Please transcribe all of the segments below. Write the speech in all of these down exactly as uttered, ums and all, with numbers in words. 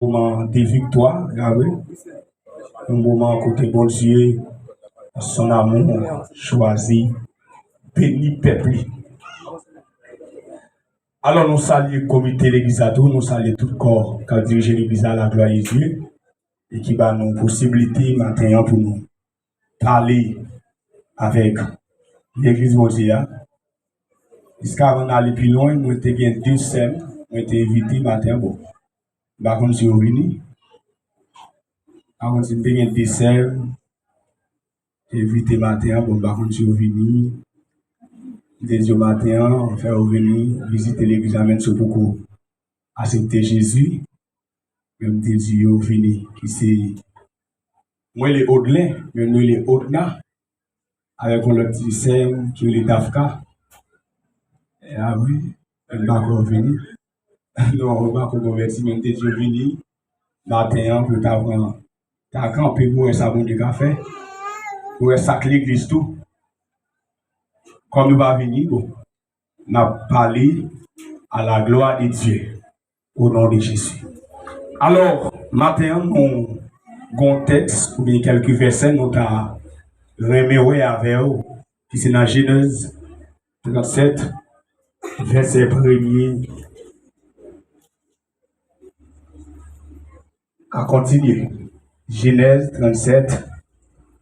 Moman de viktwa, gade. Yon moman kote Bondye, son amou, chwazi beni pèp li. Alò, nou salye komite legliz la tou, nou salye tout kò k ap dirije legliz la, la gloire de Dieu, e ki ba nou posiblite maten an pou nou pale avèk legliz Bondye a. Jiskavan n ale pi lwen, mwen te gen de sè m, mwen te envite maten an, bon, m pa konn si yo vini. M pa konn si m te gen de sè m, te envite maten an, bon, m pa konn si yo vini. M te di yo maten an, fè yo vini, vizite legliz la, menm si yo poko aksepte Jezi. Men m te di yo vini, ki se, mwen rele Odlen, men m rele Odna, avèk yon lòt ti sè m ki rele Dafka. E a wi, m pa ko vini. Non, m pa ko konvèti, men m te di yo vini maten an pou yo ta pran, ta kanpe pou wè sa Bondye ka fè, pou wè sa k legliz tou. Kòm yo pa vini, bon, n ap pale à la gloire de Dieu. Au nom de Jésus. Alò, maten an, nou gon tèks oubyen kèlke vèsè nou ta renmen wè avè w, ki se nan Jenèz trannsèt, vèsè premye a kontinye. Jenèz trannsèt,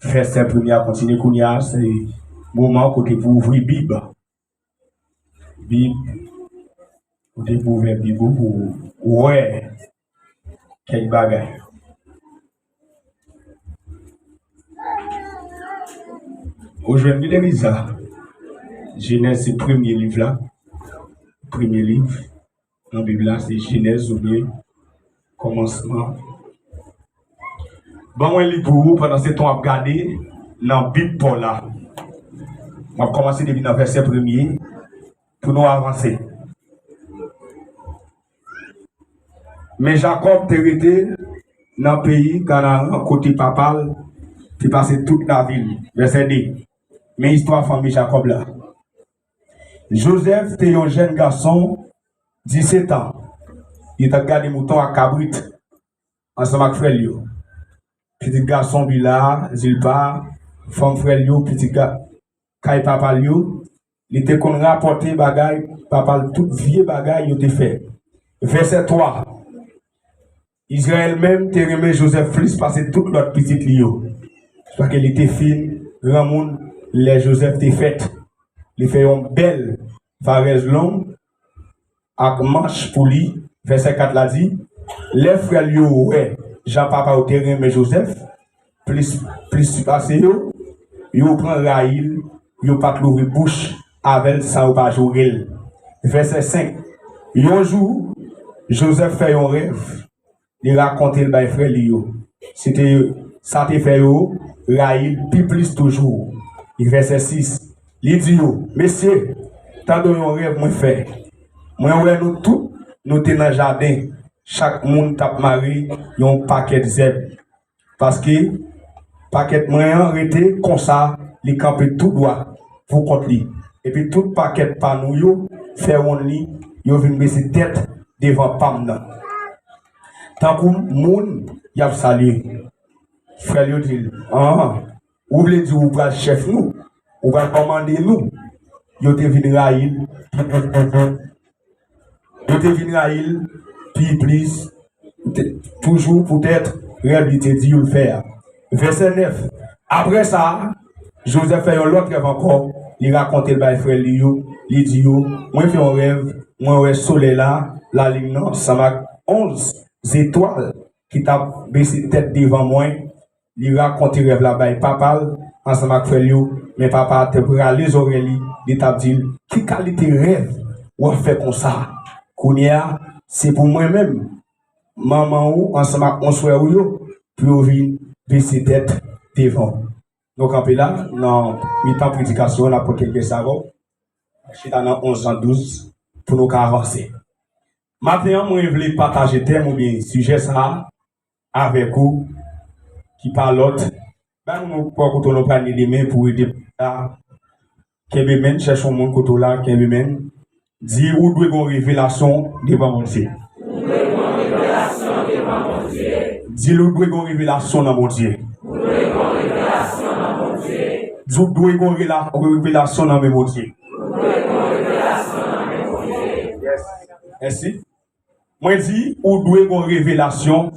vèsè premye a kontinye. Kounye a, se moman kote pou ouvri Bib. Bib, ou te pou ouvè Bib ou pou wè kèk bagay. Ou jwenn li depi sa. Jenèz se premye liv la. Premye liv nan Bib la, se Jenèz oubyen kòmansman. Ban mwen li pou ou pandan se tan w ap gade nan Bib pa w la. M ap kòmanse depi nan vèsè premye pou nou avanse. Men Jakòb te rete nan peyi Kanaran kote papa l te pase tout lavi l. Vèsè de. Men istwa fanmi Jakòb la. Jozèf te yon jèn gason disetan. Li t ap gade mouton ak kabrit ansanm ak frè l yo. Pitit gason Bila, Zilpa, fanm frè l yo, pitit ga-, kay papa l yo, li te konn rapòte bagay papa l, tout vye bagay yo te fè. Vèsè twa. Izrayèl menm te renmen Jozèf plis pase tout lòt pitit li yo, paske li te fin granmoun lè Jozèf te fèt. Li fè yon bèl varèz long ak manch pou li. Vèsè kat la di, lè frè l yo wè jan papa yo te renmen Jozèf plis, plis pase yo, yo pran rayi l, yo pa t louvri bouch avè l san yo pa joure l. Vèsè senk, yon jou, Jozèf fè yon rèv. Li rakonte l bay frè li yo. Se te, sa te fè yo rayi l pi plis toujou. Li vèsè sis, li di yo, mesye, tande yon rèv mwen fè. Mwen wè nou tout, nou te nan jaden. Chak moun t ap mare yon pakèt zèb. Paske pakèt mwen an rete konsa, li kanpe tou dwat pou kont li. Epi tout pakèt pa nou yo fè wonn li, yo vin bese tèt devan pa m nan. Tankou moun y ap salye. Frè l yo di l, an, ou vle di ou pral chèf nou, ou pral kòmande nou? Yo te vin rayi l. Yo te vin rayi l pi plis, te-, toujou poutèt rèv li te di yo l fè a. Vèsè nèf. Apre sa, Jozèf fè yon lòt rèv ankò. Li rakonte l bay frè li yo. Li di yo, mwen fè yon rèv, mwen wè solèy la, lalin nan, ansanm ak onz zetwal ki t ap bese tèt devan mwen. Li rakonte rèv la bay papa l ansanm ak frè l yo, men papa a te rale zòrèy li, li t ap di l, ki kalite rèv w ap fè konsa? Kounye a, se pou mwen menm, manman ou ansanm ak onz frè ou yo, pou yo vin bese tèt devan w. Nou kanpe la, nan mitan predikasyon an, n ap pran kèk vèsè avè w. Chita nan onz Jan douz, pou nou ka avanse. Maten an, mwen vle pataje tèm oubyen sijè sa a avèk ou, ki pa lòt. Ba nou yon pwen kote w, nou pral leve men pou ede a. Kenbe men, chèche yon moun kote w la, kenbe men. Di, ou dwe gen yon revelasyon devan Bondye. Ou dwe gen yon revelasyon devan Bondye. Di l ou dwe gen revelasyon nan Bondye. Di ou dwe gen rela- revelasyon nan men Bondye. Yes. Mèsi. Mwen di ou dwe gen revelasyon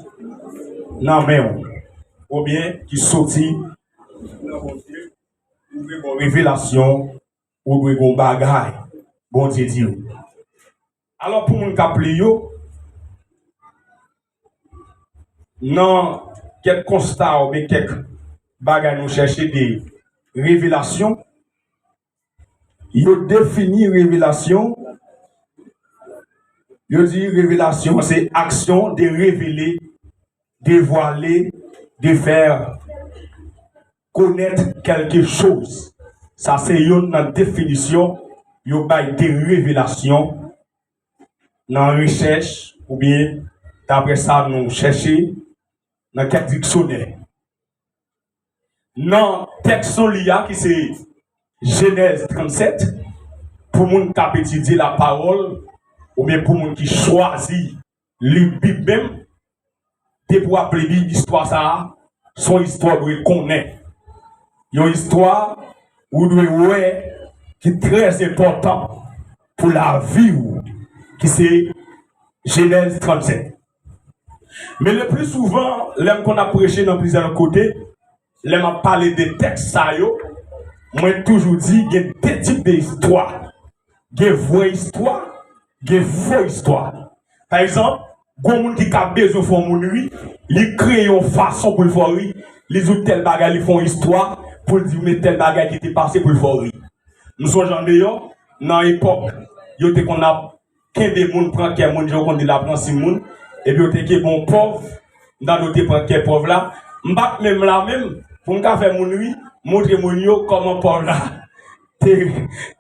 nan men w. Oubyen ki soti nan Bondye. Ou dwe gen revelasyon, ou dwe gen bagay Bondye di w. Alò, pou moun k ap li yo, nan kèk konsta oubyen kèk bagay nou chèche de revelasyon, yo defini revelasyon, yo di revelasyon se aksyon de revele, devwale, de fè konèt kèlke choz. Sa se youn nan definisyon yo bay de revelasyon nan rechèch oubyen daprè sa nou chèche nan kèk diksyonè. Nan tèks nou li a, ki se Jenèz trannsèt, pou moun k ap etidye lapawòl, oubyen pou moun ki chwazi li Bib menm, depi w ap li Bib, istwa sa a, se yon istwa w dwe konnen. Yon istwa ou dwe wè ki trè enpòtan pou lavi w, ki se Jenèz trannsèt. Men le pli souvan, lè m konn ap preche nan plizyè lòt kote, lè m ap pale de tèks sa yo, mwen toujou di gen de tip de istwa. Gen vrè istwa, gen fo istwa. Pa egzanp, gon moun ki ka bezwen fè yon moun ri, li kreye yon fason pou l fè w ri, li di w tèl bagay, li fè yon istwa pou l di w men tèl bagay ki te pase pou l fè w ri. M sonje andeyò, nan epòk, yo te konn ap kenbe moun, pran kè moun, jan yo konn di la, pran si moun, epi yo te kenbe yon pòv, m tande yo te pran kè pòv la, m pa t menm la menm, pou m ka fè moun ri, montre moun yo kòman pòv la te,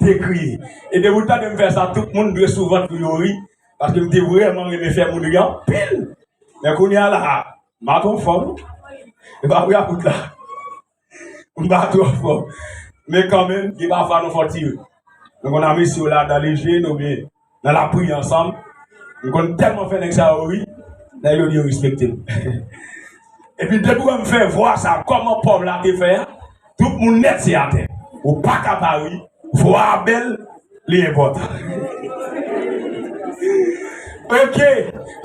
te kriye. E depi w tande m fè sa, tout moun dwe sou vant pou yo ri, paske m te vrèman renmen fè moun ri anpil. Men kounye a la, m pa twò fò non. E pa vre a bout la. M pa twò fò. Men kanmenm, gen pafwa nou fò tire. Nou konn a mesye yo ladan leje, nou byen nan lapriyè ansanm. M konn tèlman fè nèg sa yo ri, nèg yo di yo respekte m. Epi depi w wè m fè vwa sa, kòman pòv la te fè a, tout moun nèt se atè. Ou pa ka pa ri, vwa a bèl, li enpòtan. Ok,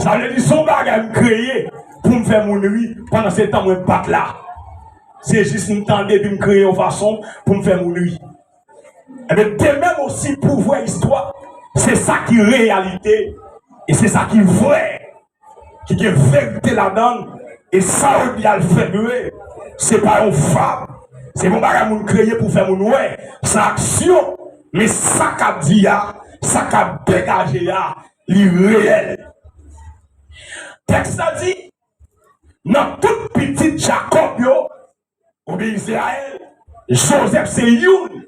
sa vle di se yon bagay m kreye pou m fè moun ri, pandan se tan mwen pa t la. Se jis m tande epi m kreye yon fason pou m fè moun ri. Ebyen, de menm osi pou vrè istwa, se sa ki reyalite e se sa ki vrè, ki gen verite ladan l, e sa yo di a l fèt vre, se pa yon fab, se pa yon bagay moun kreye pou fè moun wè, se aksyon, men sa k ap di a, sa k ap degaje a, li reyèl. Tèks la di, nan tout pitit Jakòb yo, oubyen Izrayèl, Jozèf se youn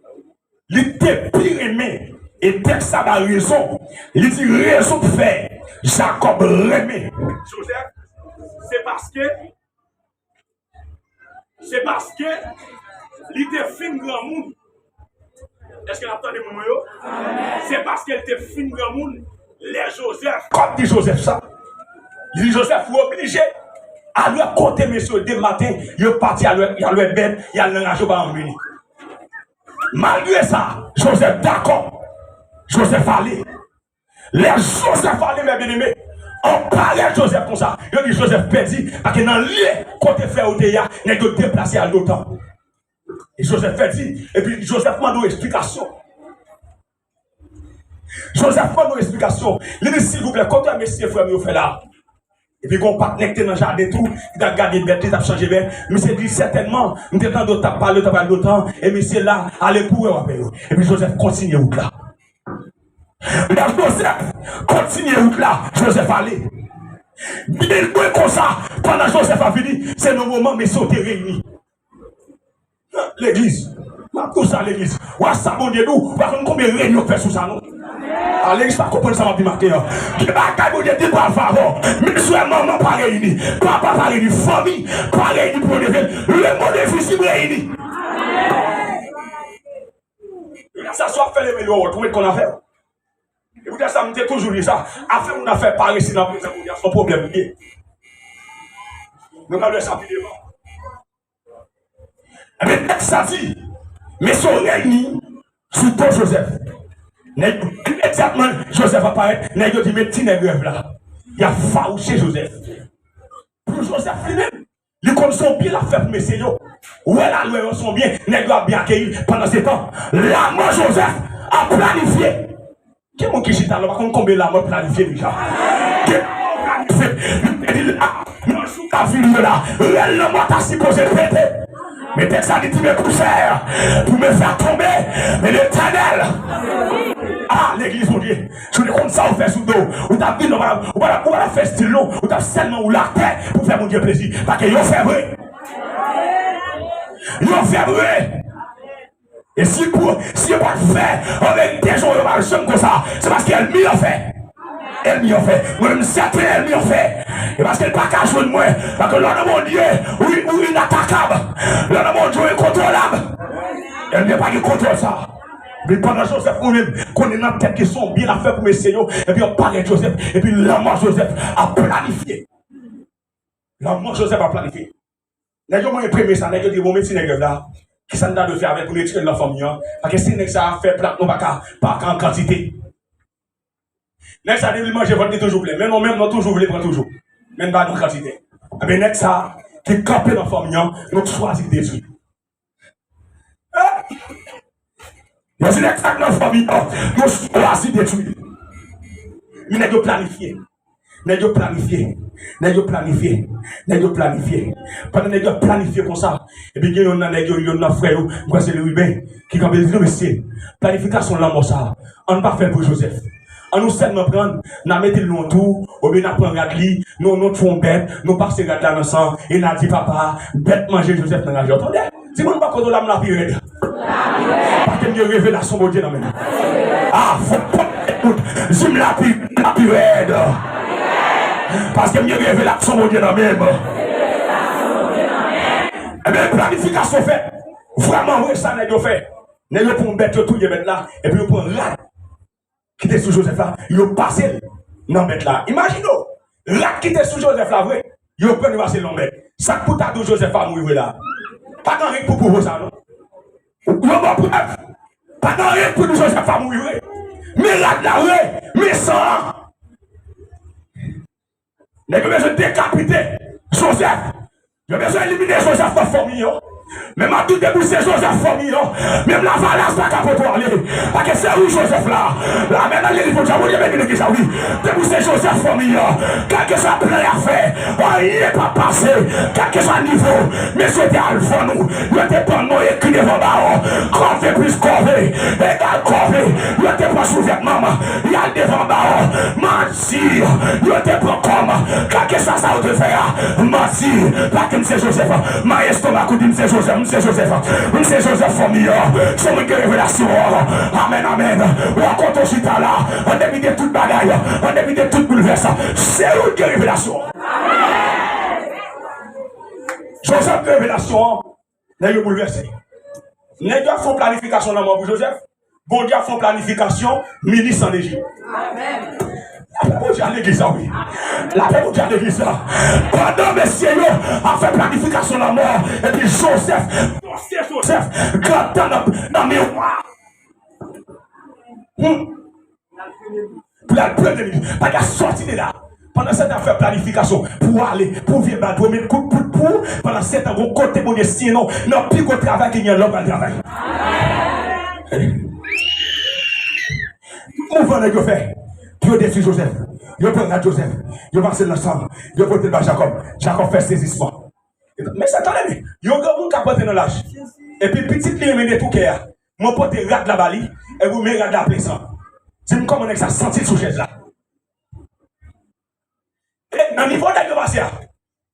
li te pi renmen. E tèks la ba rezon. Li di rezon k fè Jakòb renmen Jozèf, se paske, se paske li te fin granmoun. Èske n ap tande moun mwen yo? Se paske l te fin granmoun lè Jozèf. Kòm di Jozèf sa, li di Jozèf, ou oblije al wè kote mesye yo demen maten, yo pati al wè, y al wè bèt, y al nan raj yo pa anmene. Malgre sa, Jozèf dakò. Jozèf ale. Lè Jozèf ale, mè byeneme, an parèt Jozèf konsa, yo di Jozèf pèdi, paske nan lye kote frè yo te ye a, nèg yo deplase al Dotan. E Jozèf pèdi, epi Jozèf mande w esplikasyon. Jozèf mande w esplikasyon. Li di, silvouplè, kote mesye frè m yo fè la? Epi gon patnè ki te nan jaden tou, ki t ap gade bèt, li t ap chanje bèt. Misye di, sètènman, m te tande w t ap pale, w t ap pale Dotan, e misye la, ale pou wè w avè yo. Epi Jozèf kontinye wout la. Lè Jozèf kontinye wout la, Jozèf ale. Bib di konsa, pandan Jozèf ap vini, se nan moman mesye yo te reyini. Legliz, m ap di w sa, legliz. W a sa Bondye di w, w pa konn konbyen reyinyon k fè sou sa non. A, legliz pa konprann sa m ap di maten an. Gen bagay Bondye di pral fè avè w. Menm si w wè manman pa reyini, papa pa reyini, fanmi pa reyini pou yo leve, lemonn envizib reyini. Lè sa swa fè leve yo, ou met konn afè w. E poutèt sa, m te toujou di sa, afè moun ap fè parese nan prezans Bondye a, se yon pwoblèm li ye. Nou pral wè sa pi devan. Ebyen, tèks sa di, mesye yo reyini sou do Jozèf. Nèg yo, imedyatman Jozèf ap parèt, nèg yo di, men ti nèg rèv la. Y ap fawouche Jozèf. Pou Jozèf li menm, li konn se yon byen l ap fè pou mesye yo. Wè l al wè yo se yon byen, nèg yo ap byen akeyi l. Pandansetan, lanmò Jozèf ap planifye. Gen moun ki chita la, pa konn konbyen lanmò planifye deja. Gen lanmò planifye. Li te di la, nan jou k ap vini yo la, rèl lanmò ta sipoze pete. Men tèks la di, ti men kousè pou me fè tonbe, men Letènèl. Ah, legliz Bondye. Si w te konn sa w fè sou do, ou t ap vin, ou pa t ap, ou pa t ap, ou pa t ap fè stil non, ou t ap sèlman woule atè pou fè Bondye plezi. Paske yo fè vre. Yo fè vre. E si pou, si yo pa t fè, an verite, jan yo pa janm konsa, se paske ènmi an fè. Ènmi an fè. Mwen menm, sèten ènmi an fè. E paske l pa ka jwenn mwen. Paske lè w nan Bondye, ou, ou inatakab. Lè w nan Bondye, ou enkontwolab. Ènmi an pa gen kontwòl sa. Men pandan Jozèf ou menm, konnen nan tèt li se yon byen l ap fè pou mesye yo, epi yo parèt Jozèf, epi lanmò Jozèf ap planifye. Lanmò Jozèf ap planifye. Nèg yo manyen premye sa, nèg yo di, bon, men ti nèg la, kisa n ta dwe fè avè l pou n retire l nan fanmi an? Paske si nèg sa a fè plat nou pa ka, pa ka an kantite. Nèg sa depi l manje vant li toujou plen, men nou menm nou toujou vle pran toujou. Men n pa nan kantite. Ebyen nèg sa a ki kanpe nan fanmi an, nou chwazi detwi. Yo di nèg sa k nan fanmi an, yo chwazi detwi. Men nèg yo planifye. Nèg yo planifye. Nèg yo planifye. Nèg yo planifye. Pandan nèg yo ap planifye konsa, epi gen yonn nan nèg yo, yonn nan frè yo, m kwè se Leriben, ki kanpe, li di, non, mesye, planifikasyon lanmò sa a, ann pa fè l pou Jozèf. Ann nou sèlman pran l, n a mete l nan yon twou, oubyen n a pran rad li, nou, nou tchwe yon bèt, nou pase rad la nan san, e n a di papa, bèt manje Jozèf nan raje. Tande, di moun bò kote w la, m la pi rèd. Paske m gen revelasyon Bondye nan men m. Ah, fò pòt kout, di m la pi, m la pi rèd. Paske m gen revelasyon Bondye nan men m. Ebyen, planifikasyon fèt. Vrèman vre, sa nèg yo fè. Nèg yo pran yon bèt, yo touye bèt la, epi yo pran rad ki te sou Jozèf la, yo pase l nan bèt la. Imajine w, rad ki te sou Jozèf la vre, yo pran, yo pase l nan bèt. Sa k pou ta di w Jozèf pa mouri vre la? Pa gen anyen k pou pwouve w sa non. Yo ba w prèv. Pa gen anyen k pou di w Jozèf pa mouri vre. Men rad la vre, men san an. Nèg yo bezwen dekapite Jozèf. Yo bezwen elimine Jozèf nan fanmi yo. Men m ap di w, depi w se Jozèf fanmi yo, menm lavalas pa ka pote w ale. Paske se ou Jozèf la. Amèn, alelouya, Bondye beni legliz la, wi. Depi w se Jozèf fanmi yo, kèlkeswa plan y ap fè, anyen p ap pase. Kèlkeswa nivo, mesye te al vann ou, yo te pran non ekri devan bawon, kòve plis kòve egal kòve. Yo te pran souvètman m, y al devan bawon, manti. Yo te pran kò m, kèlkeswa sa yo te fè a, manti. Paske m se Jozèf. Maestro Makou di m se Jozèf, m se Jozèf. M se Jozèf fanmi an. Se mwen ki gen revelasyon an. Amèn, amèn. Ou a kote w chita la, an depi de tout bagay, an depi de tout boulvès, se ou ki gen revelasyon an. Jozèf gen revelasyon an. Nèg yo boulvèse. Nèg yo ap fè yon planifikasyon lanmò pou Jozèf. Bondye ap fè yon planifikasyon minis ann Ejip. Lapè Bondye a legliz la, wi. Lapè Bondye a legliz la. Pandan mesye yo ap fè planifikasyon lanmò, epi Jozèf, dosye Jozèf, gentan nan, nan miwa. Hmm. Pou l al plede li. Bagay sòti de la. Pandan se tan ap fè planifikasyon pou w ale, pou w vye bal, pou w met kout poud pou ou, pandan se tan gon kote Bondye siyen non nan pi gwo travay ki gen lè w pral travay. Mouvman nèg yo fè pou yo detwi Jozèf. Yo pran rad Jozèf, yo pase l nan sann, yo pote l ba Jakòb. Jakòb fè sezisman. Men sa, tande byen, yon granmoun k ap rantre nan laj, epi pitit li renmen detwi kè a. Mwen pote rad la ba li, epi men rad la plen san. Di m kòman nèg sa santi l sou chèz la. E nan nivo nèg yo pase a,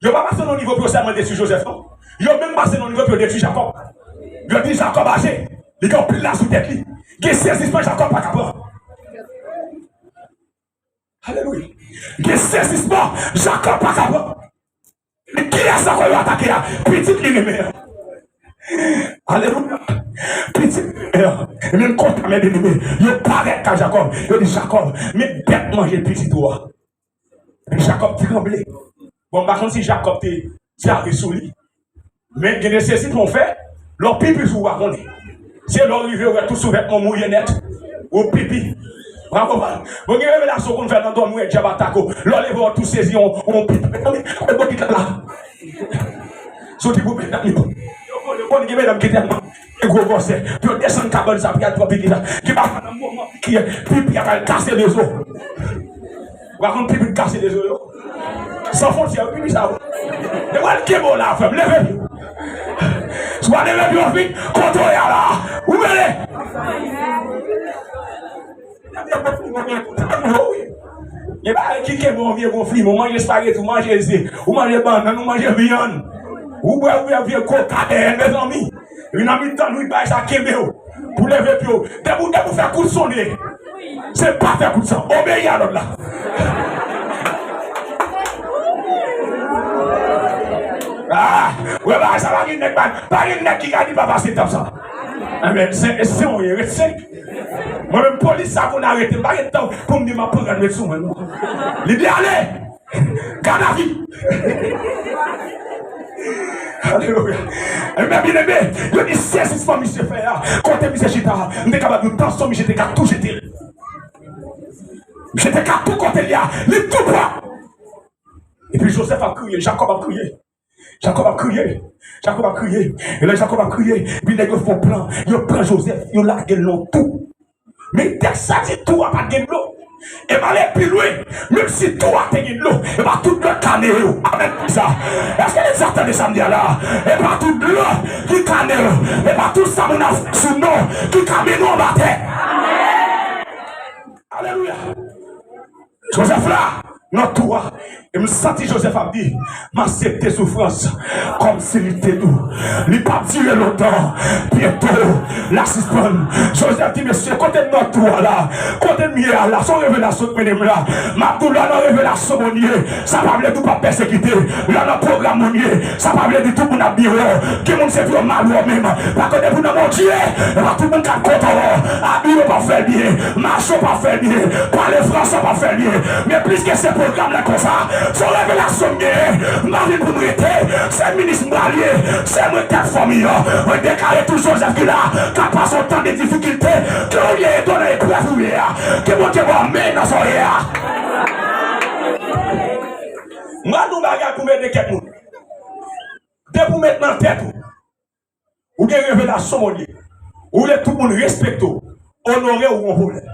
yo pa pase nan nivo pou yo sèlman detwi Jozèf non. Yo menm pase nan nivo pou yo detwi Jakòb. Yo di Jakòb aje, li gen anpil laj sou tèt li. Gen sezisman Jakòb pa ka pran. Alelouya. Gen sezisman Jakòb pa ka pran. Men kiyès ankò yo atake a? Pitit li renmen an. Alelouya. Pitit li renmen an. E menm konsa, men byeneme, yo parèt kay Jakòb. Yo di, Jakòb, men bèt manje pitit ou a. Epi Jakòb tranble. Bon, m pa konn si Jakòb te, Ti a ri sou li. Men gen de sezi pou w fè, lè w pipi sou ou pa konnen. Se lè w rive w wè tout souvètman w mouye nèt. Ou pipi. Bravo, man. Bon, gen revelasyon w konn fè nan dòmi w wè dyab atake w. Lè w leve w tout sezi yon, yon pipi. Mezanmi, mwen bon pitit la. Soti pou medam yo. Yo konnen gen medam ki tèlman gen gwo gwosè. Pou yo desann kabann sa pou y al pran pitit la. Ki pa nan moman ki pipi a pral kase de zo. Ou pa konn pipi k kase de zo yo? San fwontyè, wi, pipi sa yo. Depi w al kenbe w la, frè m, leve pye w. Si w pa leve pye w vit, kote w ye a la, ou rele. Gen bagay ki kenbe w vye gonfliman, ou manje espageti, ou manje ze, ou manje bannann, ou manje vyann. Ou bwè, ou bwè vye koka dèyè, mezanmi. Epi nan mitan nwit, bagay sa kenbe w. Pou leve pye w. Depi w, depi w fè kout sonde, se pa fè kout sa. Obeyi a lòd la. Ah, wè bagay sa pa gen nèg, pa, pa gen nèg ki ka di pa pase etap sa. Enben, se, se yon ret senk. Mwen menm, polis sa konn arete m, pa gen tan pou m di m ap pran gad met sou mwen, non. Li di ale! Gad a vi! Alelouya! Enben, byeneme, yo di sezisman misye fè a, kote misye chita a, m te kapab di w tansyon misye te ka tou jete l. Misye te ka tou kote l ye a, li tou pwòp. Epi Joseph ap kriye, Jacob ap kriye. Jacob ap kriye. Jacob ap kriye. E lè Jacob ap kriye, epi nèg yo fè yon plan. Yo pran Joseph, yo lage l nan yon twou. Men tèks la di twou a pa t gen dlo. E m ale pi lwen, menm si twou a te gen dlo, e pa tout dlo k ka neye w. Amèn pou sa. Èske legliz la tande sa m di a la? E pa tout dlo ki ka neye w. E pa tout sa moun ap fè sou non ki ka mennen w anba tè. Alelouya. Joseph la, nan twou a, e m santi Joseph ap di, m aksepte soufrans kòmsi li te dou. Li p ap dire lontan, byento l a sispann. Joseph di, mesye, kote m nan twou a la? Kote m ye a la? Se yon revelasyon k mennen m la. M ap di w, lè w nan revelasyon Bondye, sa pa vle di w p ap pèsekite. Lè w nan pwogram Bondye, sa pa vle di tout moun ap byen wè w. Gen moun se pou yo mal wè w menm. Paske depi w nan Bondye, e pa tout moun k ap kontan wè w. Abiye w p ap fè l byen. Mache w p ap fè l byen. Pale franse w p ap fè l byen. Men pliske se pwogram la konsa, se yon revelasyon m genyen. M pa vin pou m rete. Se minis m pral ye. Se mwen k tèt fanmi an. Mwen deklare tout Joseph ki la, k ap pase yon tan de difikilte, ke w ye eto nan eprèv ou ye a. Ke Bondye ba w men nan sa w ye a. M pral di w yon bagay pou m ede kèk moun. Depi w met nan tèt ou, ou gen revelasyon Bondye, ou vle tout moun respekte w, onore w, ou gon pwoblèm.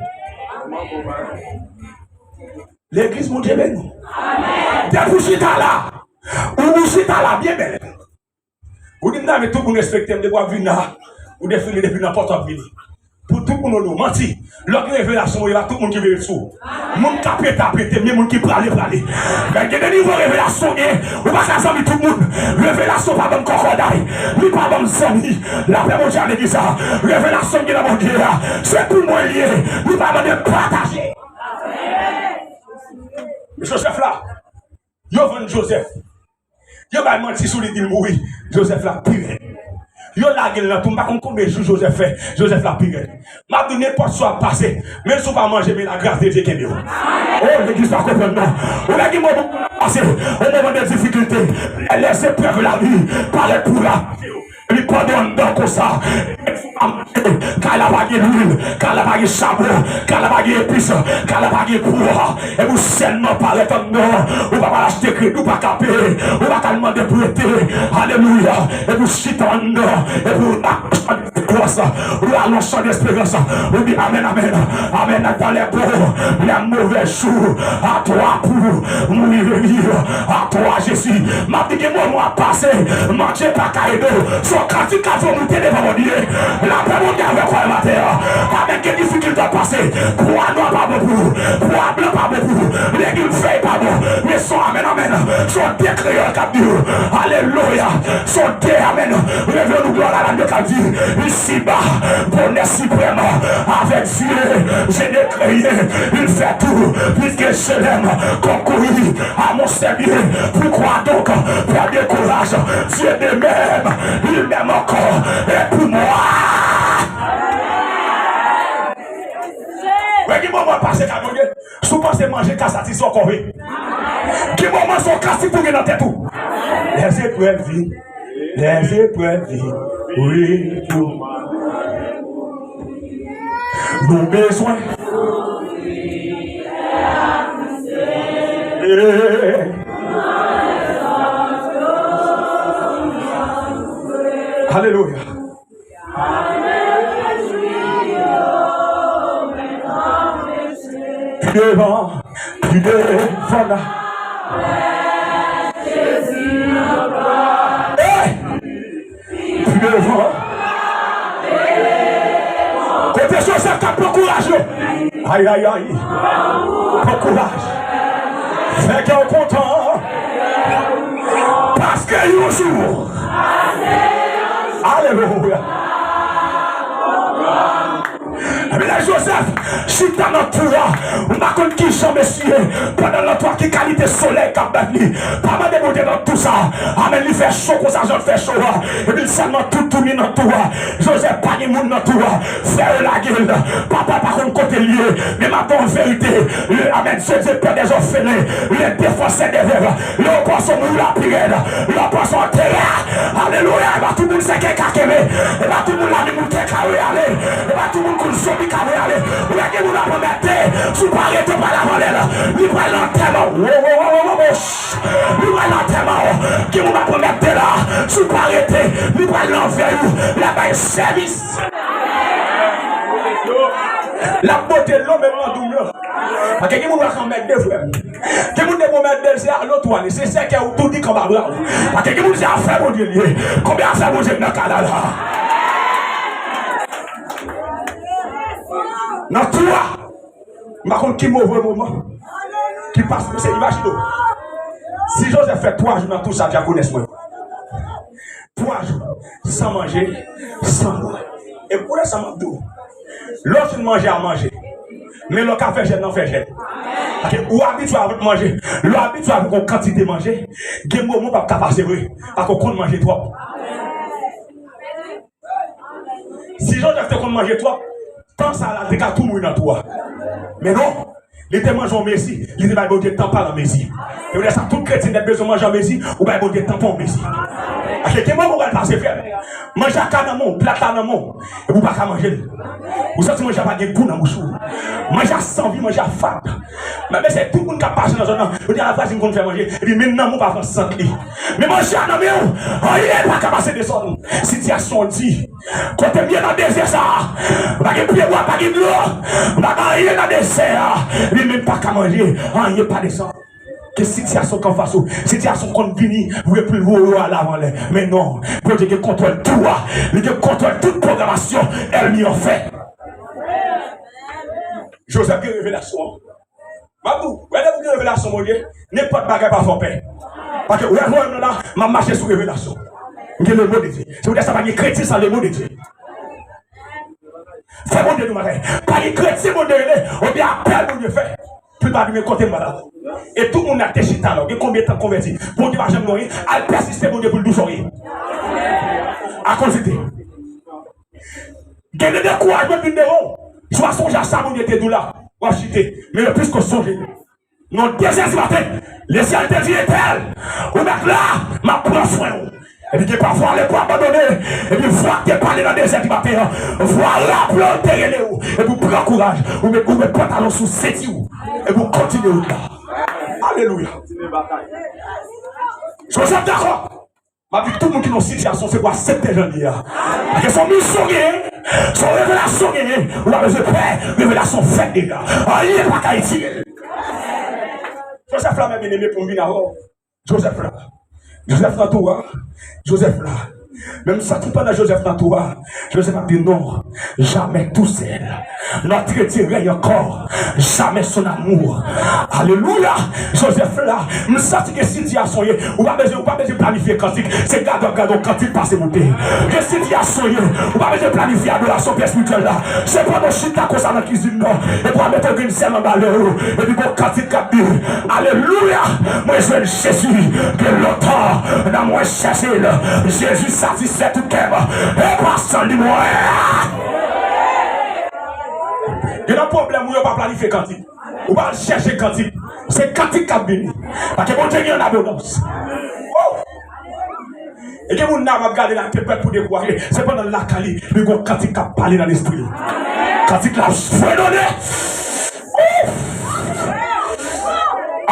Legliz, Bondye beni w. Depi w chita la, ou, ou chita la byen bèl. Ou di m ta vle tout moun respekte m, depi w ap vin la, ou defile depi nan pòt w ap vini. Pou tout moun onore w. Manti. Lè w gen revelasyon, e pa tout moun ki vle ret sou ou. Moun k ap rete ap rete, men moun ki prale prale. Men gen de nivo revelasyon w gen, ou pa ka zanmi tout moun. Revelasyon pa ban m kòkòday, li pa ban m zanmi. Lapè Bondye a legliz la. Revelasyon m gen nan Bondye a, se pou mwen l ye. Li pa mande m pataje. Joseph la, yo vann Joseph. Yo bay manti sou li, di l mouri. Joseph la pi rèd. Yo lage l nan twou, m pa konn konbyen jou Joseph fè. Joseph la pi rèd. M ap di w, nenpòt sa w ap pase, menm si w pa manje, men lagras de Dye kenbe w. O, legliz pa konprann non. Ou wè ki moman w ap pase, yon moman de difikilte. Les épreuves de la vie paraît pour la. Epi pandan w anndan konsa, kay la pa gen lwil, kay la pa gen chabon, kay la pa gen epis, kay la pa gen pwa. Epi w sèlman parèt anndan, ou pa ka achte kredi, ou pa ka peye, ou pa ka al mande prete. Alelouya. Epi w chita anndan, epi w rale yon chan desperans, ou rale yon chan desperans, ou di amèn, amèn, amèn. Dans les bons, les mauvais jours, à toi pour mourir, à toi Jésus. M ap di gen moman w ap pase, manje pa ka ede w. Se yon kantik k ap fè w moute devan Bondye. Lapè Bondye avèk ou maten an. Amèn. Gen difikilte w ap pase. Pwa nwa pa bon pou ou. Pwa blan pa bon pou ou. Legim fèy pa bon. Men se yon amèn, amèn. Se yon de kreyòl k ap di w. Alelouya. Se yon de amèn. Leve nou glwa la, la nou ka di, isiba, bonè siprèm, avec Dieu, je ne crains rien. Il fait tout, puisque je l'aime, qu'on courit à mon service. Pourquoi donc perdre courage? Dieu de même, il m'aime encore, et pour moi. Wè, gen moman w ap pase kay Bondye. Si w panse manje ka satisfè w kò vre. Gen moman se yon kantik pou gen nan tèt ou. Les épreuves, les épreuves, wi, tou. Nou bezwen. Eh. Alelouya. Pi devan, pi devan la. Hey! Pi devan. Kote Joseph k ap pran kouraj yo? Ay, ay, ay. Pran kouraj. Fè kè w kontan. Paske yon jou. Alelouya. Epi lè Joseph chita nan twou a, m pa konn kijan mesye, pandan nan twou a, ki kalite solèy k ap bat li. Pa mande Bondye nan twou sa. Amèn, li fè cho konsa, jan l fè cho a. Epi l sèlman toutouni nan twou a. Joseph pa gen moun nan twou a. Frè yo lage l. Papa pa konn kote l ye. Men m ap ba w verite. Le, amèn, Dieu, Dieu, Père des orphelins. Le défenseur des veuves. Le poisson mou la pirèd. Le poisson terre. Alelouya. E pa tout moun se ke ka kenbe. E pa tout moun la menm ou te ka reyale. E pa tout moun konn zonbi ka reyale. Ou wè gen moun ap anmède. Si w pa rete pa lavan lè l, li pral nan antèman w. Wo, wo, wo, wo, wo, wo. Li pral nan antèman w. Gen moun ap anmède la. Si w pa rete, li pral nan vèy ou. L ap bay sèvis. L ap bote dlo menm nan doum lan. Paske gen moun w ap anmède, frè m. Gen moun depi w mèt bèl se a lòt ou ale. Se sèkèy ou tou di k anba bra w. Paske gen moun se afè Bondye li ye. Konbyen afè Bondye k nan kay la la? Nan twou a. M pa konn ki move moman ki pase. Se imajine w. Si Joseph fè twa jou nan twou sa, dyakonès mwen. Twa jou. San manje, san bwè. E pou lè sa m ap di w. Lè w fin manje a manje. Men lè w ka fè jèn nan fè jèn. Paske ou abitye avèk manje. Lè w abitye avèk yon kantite manje, gen moman w p ap ka pase vre. Paske w konn manje twòp. Si Joseph te konn manje twòp, tan sa la, li te ka tou mouri nan twou a. Men non, li te manje an mezi, li te bay Bondye tan pa l an mezi. Se pou sa, tout kretyen nèt bezwen manje an mezi, ou bay Bondye tan pa w an mezi. Paske gen moman ou pral pase, frè m. Manje a ka nan men w, plat la nan men w, epi ou pa ka manje l. Ou santi manje a pa gen gou nan bouch ou. Manje a sanvi, manje a fad. Men, men se tout moun k ap pase nan zòn nan, yo di a vwazin konn fè manje, epi menm nan men w pa pran sant li. Men manje a nan men w, anyen pa ka pase desann. Sitiyasyon an di. Kote m ye nan dezè sa a, pa gen pyebwa, pa gen dlo, pa gen anyen nan dezè a. Li menm pa ka manje, anyen pa desann. Ke sitiyasyon k anfas ou, sitiyasyon konn vini, vre pou l voye w ale avan lè. Men non, Bondye gen kontwòl tou a, li gen kontwòl tout pwogramasyon ènmi an fè. Joseph gen revelasyon an. M ap di w, wè lè ou gen revelasyon Bondye, nenpòt bagay pa fè w pè. Paske wè mwen menm la, m ap mache sou revelasyon. M gen le mot de Dieu. Se poutèt sa pa gen kretyen san le mot de Dieu. Fè Bondye nou bagay. Pa gen kretyen Bondye rele, oubyen apèl Bondye fè. Pou l pa di men kote m pral. E tout moun la te chita la, ou gen konbyen tan konvèti? Bondye pa janm di anyen, al pèsiste Bondye pou l di w sa w ye. Akoz li te. Gen de dekourajman k vin devan w. Si w pa sonje a sa Bondye te di w la, w ap chite. Men le plis ke sonje. Nan dezè di maten, Lesyèl te di, Etèl, ou mèt la, m ap pran swen w. Epi gen pafwa lè pou abandone, epi vwa k te pale nan dezè di maten an, vwa raple w te rele w, epi w pran kouraj, ou met, ou met pantalon sou senti w, epi w kontinye wout la. Alelouya. Joseph dakò. M ap di tout moun ki nan sitiyasyon, se pou aksepte jan l ye a. Paske se yon misyon w genyen, se yon revelasyon w genyen, ou pa bezwen pè, revelasyon fèt deja. Anyen pa ka retire l. Joseph la, men byeneme, pou m vin avè w. Joseph la. Joseph nan twou a. Joseph la. Men m santi pandan Joseph nan twou a, Joseph ap di non, jamais tout seul. Notre Dieu règne encore. Jamais son amour. Alelouya. Joseph la, m santi gen sitiyasyon ye. Ou pa bezwen, ou pa bezwen planifye kantik. Se gade w ap gade yon kantik pase moute. Gen sitiyasyon ye. Ou pa bezwen planifye adorasyon pè espirityèl la. Se pandan w chita konsa nan kizin nan. Epi w ap mete yon grenn sèl anba len w. Epi gon kantik k ap di, Alelouya. Mwen jwenn Jezi. Gen lontan nan mwen chèche l. Jezi satisfè tout kè m. E pa san li mwen. Gen nan pwoblèm ou yo pa planifye kantik. Ou pa al chèche kantik. Se kantik k ap vini. Paske Bondye gen an abondans. Oh! E gen moun la m ap gade la, te prèt pou dekouraje. Se pandan l lakay li, li gon kantik k ap pale nan lespri l. Kantik la ap fredone. Ouf!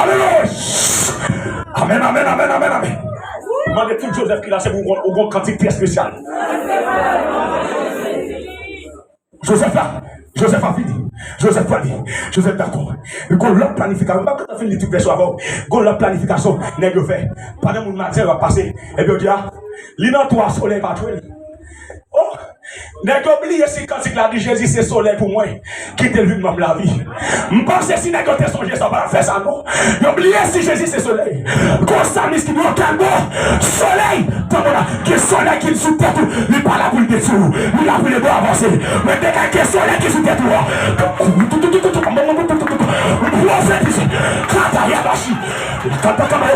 Alelouya! Amèn, amèn, amèn, amèn, amèn. Mande tout Joseph ki la, se pou ou gon, ou gon kantik pi espesyal. Joseph la, Joseph a vini. Joseph prale. Joseph dakò. Gon lòt planifikasyon. M pa gentan fin li tout vèsyon avè w. Gon lòt planifikasyon nèg yo fè. Pandan moun maten yo ap pase, epi yo di, a, li nan twa, solèy pa tchwe l. Oh! Nèg yo bliye si kantik la di Jezi se solèy pou mwen, kite l vin ban m lavi. M panse si nèg yo te sonje sa, yo pa t ap fè sa non. Yo bliye si Jezi se solèy. Konsa miskit yo kalbo, solèy, tanbou la, gen solèy ki sou tèt ou, li pa la pou l detwi w, li la pou l ede w avanse. Men degaj gen solèy ki sou tèt ou a. M pwofetize. Kata yabashi. Kata kama.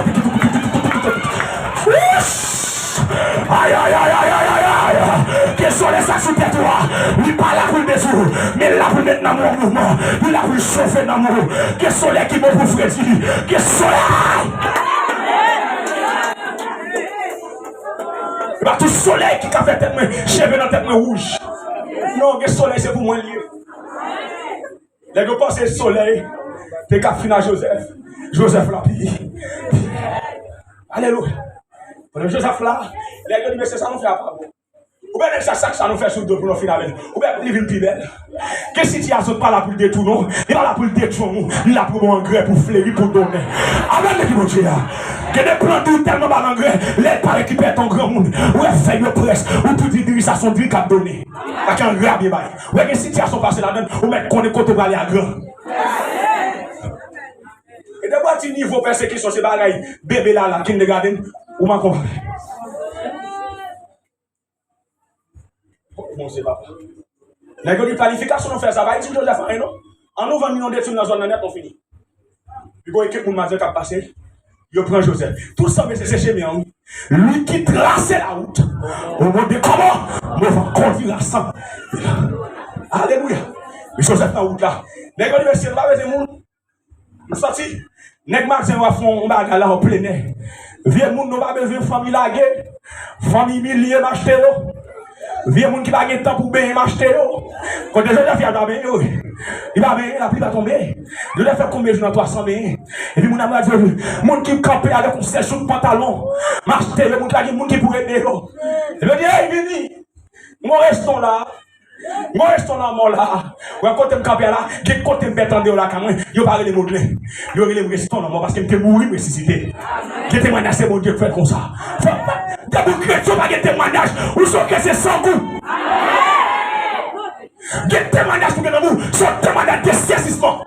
Ay, ay, ay, ay, ay, ay, ay. Ke solèy sa sou tèt ou a, li pa la pou l detwi w, men l la pou l met nanm ou an mouvman, li la pou l chofe nanm ou. Ke solèy ki bon pou fredi, ke solèy. E pa tout solèy ki ka fè tèt mwen, cheve nan tèt mwen wouj. Non, gen solèy se pou mwen l ye. Nèg yo panse solèy te ka fin a Joseph. Joseph la pi. Alelouya. Pandan Joseph la, nèg yo di, mesye, sa nou fè a pa bon. Ou wè nèg sa, sak sa nou fè sou do pou nou fin avè l. Ou wè li vin pi bèl. Gen sitiyasyon pa la pou l detwi w non. Li pa la pou l detwi w. Li la pou bon angrè, pou fleri, pou donnen. Avè nèg ki Bondye a. Gen de plant ou tèlman ba l angrè, lè l parèt ki pèt an granmoun. Ou wè fèy yo près, ou tou di diri sa se yon diri k ap donnen. Ak angrè a byen bay. Ou wè gen sitiyasyon pase ladan l, ou mèt konnen kote w prale a gran. E depi w di nivo pèsekisyon se bagay bebe lala, kindergarten, ou manke w. Bon, se papa. Nèg yo di planifikasyon nou fè sa, pa itil Joseph anyen non. An nou vann li yon detwi nan zòn nan nèt, nou fini. Li gon ekip moun maten k ap pase, yo pran Joseph. Tout sa mesye se chemen an wi. Lui qui trace la route au nom de comment? Nous va conduire ensemble. Alelouya. Joseph nan wout la. Nèg yo di mesye, nou pa bezwen moun. M santi nèg maten yo ap fè yon bagay la an plenè. Vye moun nou pa bezwen fanmi lage, fanmi imilye m achte yo. Vye moun ki pa gen tan pou benyen m achte yo. Kote Joseph y al pa benyen yo. Li pa benyen, lapli pa tonbe. Joseph fè konbyen jou nan twa san benyen. Epi moun ap di moun ki kanpe avèk yon sèl chouk pantalon. M achte yo, moun ki pa gen moun ki pou ede yo. Epi yo di, hey, vini. Mwen reston la. Mwen reston lanmò la. Wè kote m kanpe a la, gen kote m fè tande yo lakay mwen. Yo pa rele m Odlin. Yo rele m reston lanmò paske m te mouri, m resisite. Gen temwayaj se Bondye k fè l konsa. Fò, depi w kretyen, pa gen temwayaj, ou se kretyen se san gou. Gen temwayaj pou gen nan ou, se yon temwayaj de sezisman.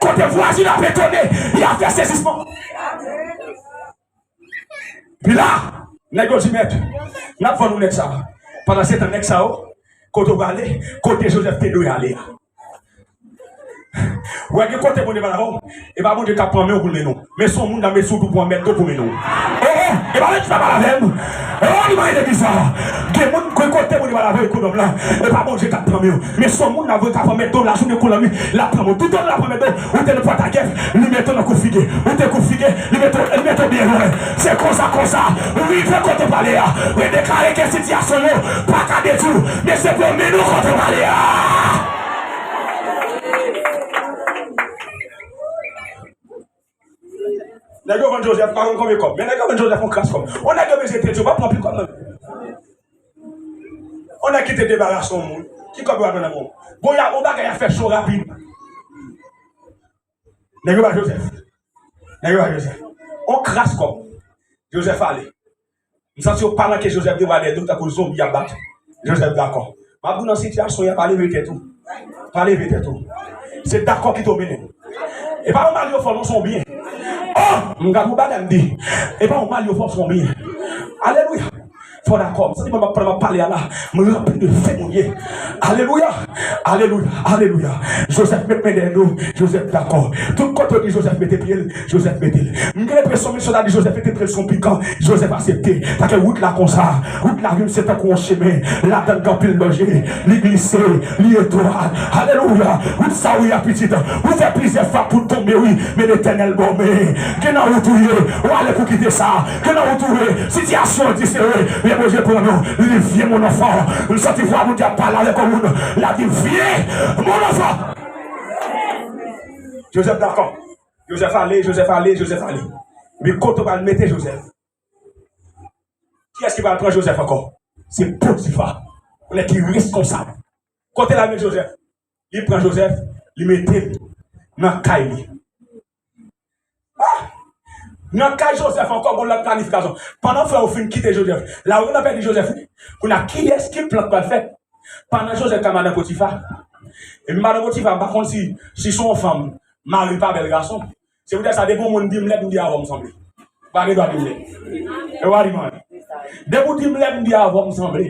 Kote vwazin ap etone, y ap fè sezisman. Epi la, nèg yo di, mèt, n ap vann ou nèg sa a. Pandan se tan, nèg sa yo, kote w prale, kote Joseph te dwe ale a. Ou wè gen kote Bondye pral avè w, e pa Bondye k ap pran men w pou l mennen w. Men se yon moun k ap met sou tou pou anmède w pou mennen w. Oh, oh, e pa Bondye k ap pale avè m. Oh, li mande bizarre. Gen moun, gen kote Bondye pral avè w, ekonom la. E pa Bondye k ap pran men w. Men se yon moun la vre k ap anmède w lajounen kou lannwit. L ap pran men w. Toutan l ap anmède w, ou te nan pòtagèf, li mete w nan kou figi. Ou te kou figi, li mete w, li mete w byen lwen. Se konsa, konsa, ou rive kote w prale a. Ou deklare ke sitiyasyon yo pa ka detwi w, men se pou yo mennen w kote w prale a. Nèg yo vann Joseph, pa konn konbyen kòb, men nèg yo vann Joseph yon kras kòb. On nèg yo bezwen te di, yo pa pran pil kòb nan men. On nèg ki te debarase yon moun, ki kòb yo ap nan men w? Bon, y a, on bagay ap fè cho rapid. Nèg yo ba Joseph. Nèg yo ba Joseph. On kras kòb. Joseph ale. M santi yo palanke Joseph devan dèyè do tankou zonbi ap bat. Joseph dakò. M ap di w nan sitiyasyon y a pa leve tèt ou. Pa leve tèt ou. Se dakò ki tou mennen. E pa yon mal yo fè w non, se yon byen. Oh, m gade yon bagay m di. E pa yon mal yo fè w, se yon byen. Alelouya. pa dakò. M santi m ap, pandan m ap pale a la, m ranpli de fè moun ye. Alelouya! Alelouya! Alelouya! Jozèf met men dèyè do, Jozèf dakò. Tout kote w di Jozèf mete pye l, Jozèf mete l. M gen enpresyon misyon ta di Jozèf mete pye l sou yon pikan, Jozèf aksepte. Paske wout la konsa, wout lavi m se tankou yon chemen, ladan l gen anpil danje, li glise, li etwat. Alelouya! Wout sa wi a pitit, ou fè plizyè fwa pou w tonbe wi, men Letènèl ba w men. Gen nan wout ou ye, ou ale pou kite sa. Gen nan wout ou ye, sitiyasyon an disere, men Bondye pran nou. Li di, viens mon enfant. M santi vwa Bondye ap pale avèk yon moun. L ap di, viens mon enfant. Jozèf dakò. Jozèf ale, Jozèf ale, Jozèf ale. Epi kote w pral mete Jozèf? Kiyès ki pral pran Jozèf ankò? Se Potifa. Yon nèg ki reskonsab. Kote l al met Jozèf? Li pran Jozèf, li mete l nan kay li. Ah! Nan kay Jozèf ankò, gon lòt planifikasyon. Pandan frè yo fin kite Jozèf, la yo nan pèdi Jozèf wi. Kounye a, kiyès ki plant pral fèt? Pandan Jozèf ka madan Potifa. Epi madan Potifa, m pa konn si, si se yon fanm, mari l pa bèl gason. Se poutèt sa, depi yon moun di m lèd, m di avè w m sanble. Pa gen dwa di m lèd. E w a di mwen. Depi w di m lèd, m di avè w m sanble.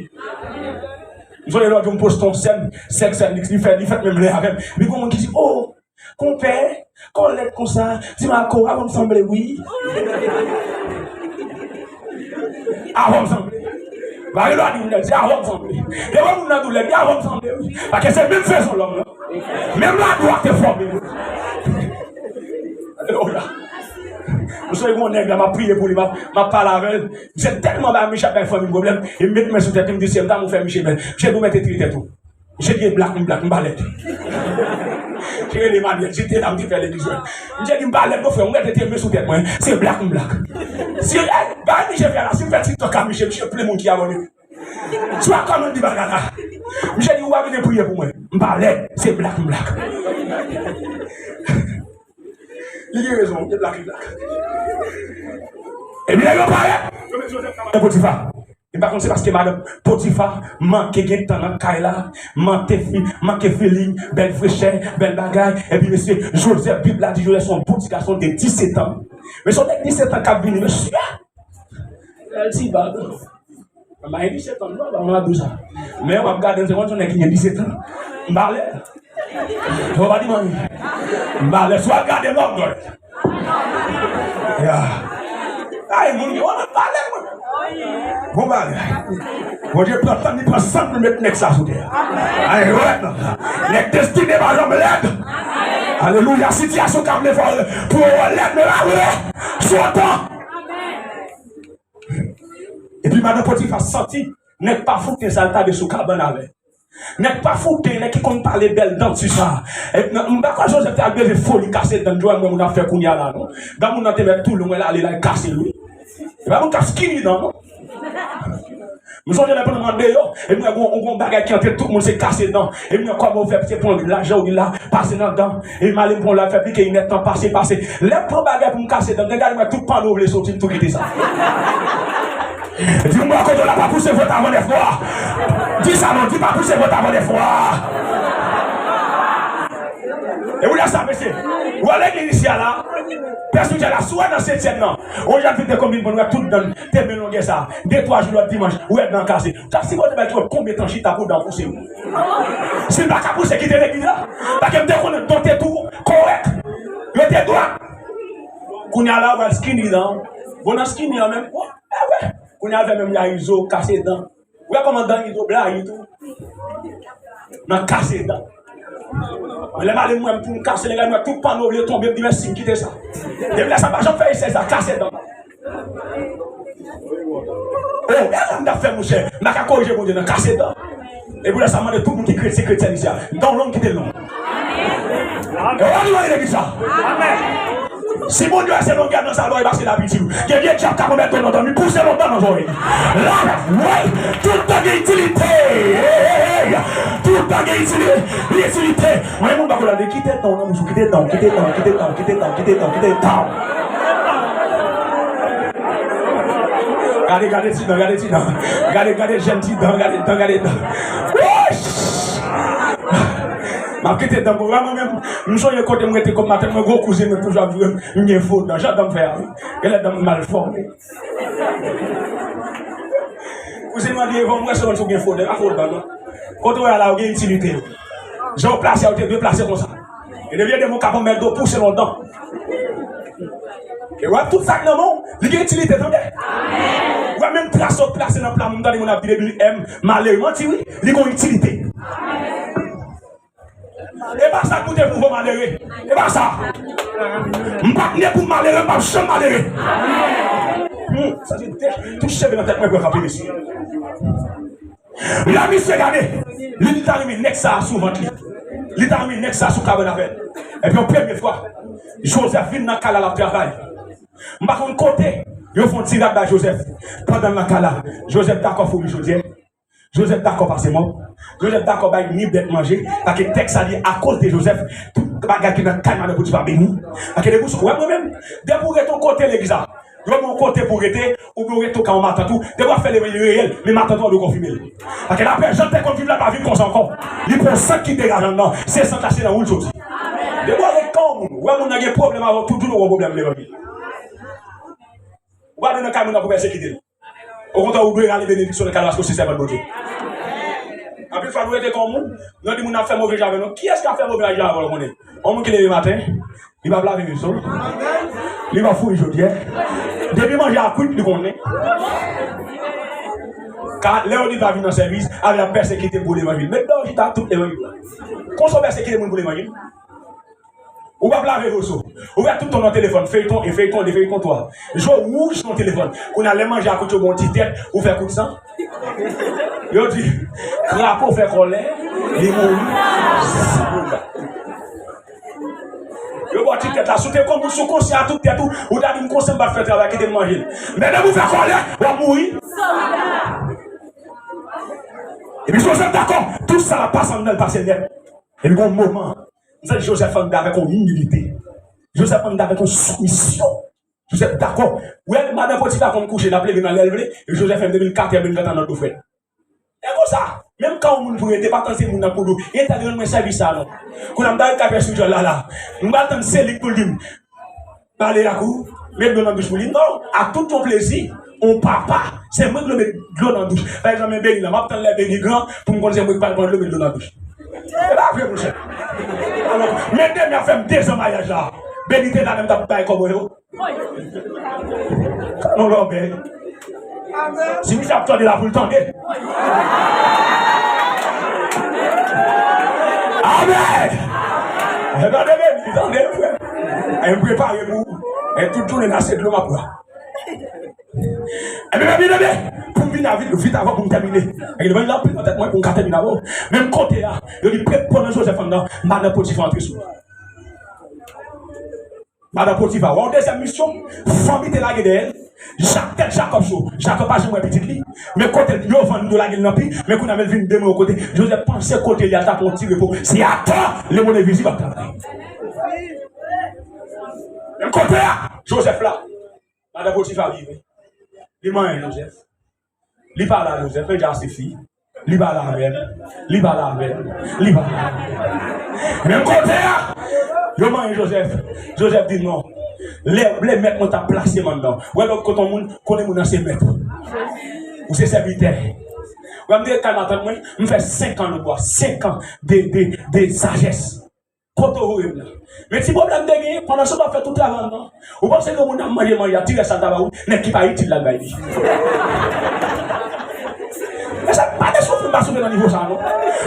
M sonje lòt jou m poste yon sèn, sèk sèn, li, li fè, li fèt menm lè avè m. Epi gon moun ki di, oh, konpè, kò w lèd konsa, di m akò, avè w m sanble, wi. Avè w m sanble. Pa gen dwa di m lèd, di avè w m sanble. Depi yon moun nan di w lèd, di avè w m sanble, wi. Paske se menm fezon lòm nan. Menm ladwa k te fòme nou. Alelouya. M sonje gon nèg la, m ap priye pou li, m ap, m ap pale avè l. Misye tèlman bay, misye ap bay fanmi m pwoblèm. E m met men sou tèt li, m di, Seyè, m ta renmen w fè misye bèl. Misye di, ou mèt retire tèt ou. Misye di, e blak, m blak, m pa lèd. Misye rele Emmanuel, se te la m te fè legliz mwen. Misye di, m pa lèd, non, frè, ou mèt retire men sou tèt mwen. Se blak, m blak. Si, eh, bay misye fè la, si m fè TikTok ak misye, misye plen moun ki abòne. Swa kòman di bagay la. Misye di, ou pa bezwen priye pou mwen. M pa lèd, se blak m blak. Li gen rezon, li blak, li blak. Epi nèg yo parèt. Yo met Jozèf nan men Potifa. E pa konn se paske madan Potifa manke gen tan nan kay la, manke fi, manke feeling, bèl frechè, bèl bagay. Epi mesye, Jozèf, Bib la di Jozèf se yon bon ti gason de disèt an. Men se yon nèg disèt an k ap vini, mesye. Bèl ti bab. Mwen pa gen disèt an, non, pa mwen ap di w sa. Men w ap gade m, se konn se yon nèg ki gen disèt an. M pa lèd. Ou pa di mwen. M pa lèd. Si w ap gade m, w ap gade. Ya. Ay, moun yo, w ap pale mwen. Bon bagay. Bondye pran tan, li pran san pou l met nèg sa sou tè a. Ay, wè, non. Nèg destine pa janm lèd. Alelouya. Sitiyasyon k ap leve pou w lèd, men pa vre. Sou tan. Epi madan Potifa santi nèg pa fouten sa l ta dwe sou kabann avè l. Nèg pa fouten, nèg ki konn pale bèl danti sa. E, nan, m pa kwè Jozèf te al bezwen foli kase dan, jan m wè moun ap fè kounye a la, non. Dan moun nan te mèt tou lwen, l ale la, l kase l, wi. E pa moun k ap skinny dan, non. M sonje lè pandan m andeyò, e m wè gon, gon bagay ki antre tout moun, se kase dan. E m wè kòman yo fè, se pran lajan w gen la, pase nan dan. E m ale m pran la fè pike inèdtan pase, pase. Lè m pran bagay pou m kase dan, m te gade m wè tout panno vle soti, m tou kite sa. Di m bò kote w la, pa pouse vòt avan nèf mwa. Di sa non, di pa pouse vòt avan nèf mwa. E w la sa, mesye. Ou wè legliz isi a la, pèsonèl la, si w wè nan setyèm nan, ou jan vin te konbin pou nou wè tout dan, te men longè sa. De twa jou lòt dimanch, ou wè dan kase. Sa sipoze bay ki konbyen tan chita pou dan pouse w. Si l pa ka pouse, kite legliz la. Paske m te konnen dan te tou kòrèk. Yo te dwat. Kounye a la, w al skinny dan. Bon, nan skinny an menm, w, e wè. Kounye a, fè menm ya izo, kase dan. Ou wè kòman dan izo blayi tou. Nan kase dan. Mwen, lè m ale, m wè m pou m kase, lè m wè tout panno vle tonbe, m di, mèsi, m kite sa. Depi lè sa, m pa janm fè esèy sa, kase dan. O, e sa m t ap fè, monchè. M pa ka korije Bondye nan kase dan. E pou lè sa, m mande tout moun ki kretyen, kretyen isi a, dan w long, kite l long. E w a di mwen legliz sa. Si Bondye wè se longè dan sa, l ap pase lapli sou ou. Gen vye dyab k ap anmède w nan dòmi, pouse l lontan nan zòrèy li. La, wi, tout tan gen itilite. Tout tan gen itili-, itilite. Mwen, moun pa konn la, kite dan w nan bouch ou, kite dan w, kite dan w, kite dan w, kite dan w, kite dan w, kite dan w. Gade, gade ti dan, gade ti dan. Gade, gade jèn ti dan, gade dan, gade dan. Wouch! M ap kite dan pou mwen menm. M sonje kote m rete kòm maten, mwen gwo kouzin mwen toujou ap jwe, m gen fo dan. Jan dan m fè a, wi. Genlè dan m mal fòme. Ou se mande evan mwen se konn si w gen fo nèg, a fo l ban non. Kote w ye a la, ou gen itilite. Jan w plase a, ou te dwe plase konsa. E depi de moun k ap anmède w pouse lontan. E w ap tout sa k nan men w, li gen itilite, tande. W ap menm trase w plase nan pla moun, tande moun ap di depi M, malere, manti wi, li gen itilite. E pa sa k pou te pwouve w malere. E pa sa. M pa t ne pou m malere, m p ap janm malere. Hmm, sa se de, tout cheve nan tèt mwen pran kanpe, mesye. Lè misye gade, li, li ta renmen nèg sa a sou vant li. Li ta renmen nèg sa a sou kabann avè l. Epi yon premye fwa, Jozèf vin nan kay la, l ap travay. M pa konn kote yo fè yon ti rad bay Jozèf pandan l nan kay la. Jozèf dakò fouri chodyè. Jozèf dakò pase mòp. Jozèf dakò bay ni bèt manje. Paske tèks la di, akoz de Jozèf, tout bagay ki nan kay madan Potifa beni. Paske depi w, wè mwen menm, depi w rete yon kote legliz la, yo ba w yon kote pou w rete, oubyen w rete yon kay yon matant ou, depi w ap fè levanjil reyèl, men matant ou an dwe konfime l. Paske lapè Jan te konn viv la pa viv konsa ankò. Li pran sant ki degaje anndan. Se sant la, se nan ou l soti. Depi w ret kay yon moun, wè moun nan gen pwoblèm avè w, tout jounen w gen pwoblèm levanjil. Ou pa dwe nan kay moun nan pou pèsekite l. Okontrè, ou dwe rale benediksyon nan kay la paske w se sèvant Bondye. Anpil fwa, nou rete kay yon moun, nou di moun ap fè move jan avè nou. Kiyès k ap fè move jan avè w konnen? Yon moun ki leve maten, li p ap lave veso, li p ap fouri chodyè. Depi manje a kwit, li konnen. Ka, lè yo di l pa vin nan sèvis, ale ap pèsekite pou levanjil. Met dan chita tout levanjil la. Konsa w pèsekite moun pou levanjil? Ou p ap lave veso. Ou wè tout tan nan telefòn, feyton en, feyton de, feyton twa. Je wouj nan telefòn. Kounye a lè manje a kwit yo ba w ti tèt, ou fè kout san. Yo di, krapo fè kòlè, li mouri. Yo ba w ti tèt la, si w te konn, si w konsyan a tout tèt ou, ou ta di m konsyan m pa t fè travay, kite m manje l. Men depi w fè kòlè, w ap mouri. Epi Jozèf dakò, tout sa l ap pase anndan l pase nèt. Epi gon moman, m santi Jozèf antre avèk yon imilite. Jozèf antre avèk yon soumisyon. Jozèf dakò. Wè, madan Potifa konn kouche, l ap leve nan lè l vle, e Jozèf menm depi l katè, depi l gentan nan do frèt. E konsa, menm kan yon moun pou rete, pa tann se moun nan pou di w, entèl rann mwen sèvis sa non. Kounye a m ta ret kay pè sou dyòl la la. M pral tann se li k pou l di m, bale ak ou, met dlo nan douch pou li. Non, ak tout yon plezi, yon papa, se mwen ki dwe met dlo nan douch. Pa egzanp, men Beni la, m ap tann lè Beni gran pou m konn se mwen ki pral pran dlo met dlo nan douch. E pa vre, monchè. Alò, men Beni ap fè m dezan maryaj la. Beni te la, lè m t ap bay kòb yo. Ka nou lòbèy. Si misye ap tande la pou l tande. Amèn. E tande, Beni, tande, frè. E m prepare pou ou. E tout jounen nan se dlo m ap pran. Ebyen, ebyen, ebyen, pou m vin avil vit avan pou m tèmine. Ebyen, levanjil la anpil nan tèt mwen pou m ka tèmine avè w. Menm kote a, yo di prèt pran nan Jozèf anndan, madan Potifa antre sou li. Madan Potifa, wè yon dezyèm misyon, fanmi te lage dèyè l. Jak, tèt Jakòb cho. Jakòb pa janm wè pitit li. Men kote yo vann, yo lage l nan pi. Men kounye a, men l vin demwe yon kote. Jozèf panse kote li a t ap yon ti repo. Se ata le monde invizib ap travay. Men kote a, Jozèf la. Madan Potifa rive. Li manyen Jozèf. Li pale a Jozèf, men Jozèf se fi. Li pale avè l. Li pale avè l. Li pale avè l. Menm kote a, yo manyen Jozèf. Jozèf di non. Lè, lè mèt mwen t ap plase m anndan. Wè lòt kote yon moun, konnen moun nan se mèt. Ou se sèvitè. Wè m te ret kay matant mwen, m fè senk an lòtbò, senk an de, de, de sajès. Kote w voye m nan? Men ti pwoblèm m te genyen, pandan se w ap fè tout travay anndan. Ou panse ke moun nan manje manje a, ti rès sa l ta ba ou, nèg ki pa itil la l bay li. Men sa pa de soufri, m pa soufri nan nivo sa non.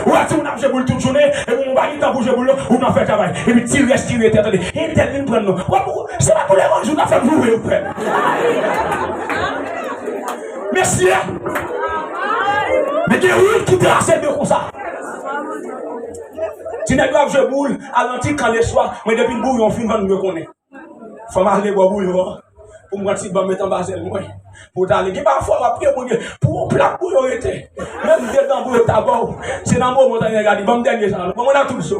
Ou wè timoun ap jwe boul tout jounen, epi ou pa gen tan pou jwe boul non, ou nan fè travay. Epi ti rès ki rete, tande, entèl vin pran non. Wè pou, se pa pou levanjil n ap fè m joure, frè. Mesye, men gen wout ki trase de konsa. Ti nèg yo ap jwe boul, al nan ti kan leswa, mwen depi bouyon fin vann, mwen konnen. Fò m ale bò bouyon an, pou m pran ti banm met anba zèl mwen, pou w t ale. Gen pafwa w ap priye Bondye, pou yon plat bouyon rete. Menm de tan bouyon ta ba w, se nan moman w ta gen gade, ban m dènye sa, non, ban mwen nan tout zo.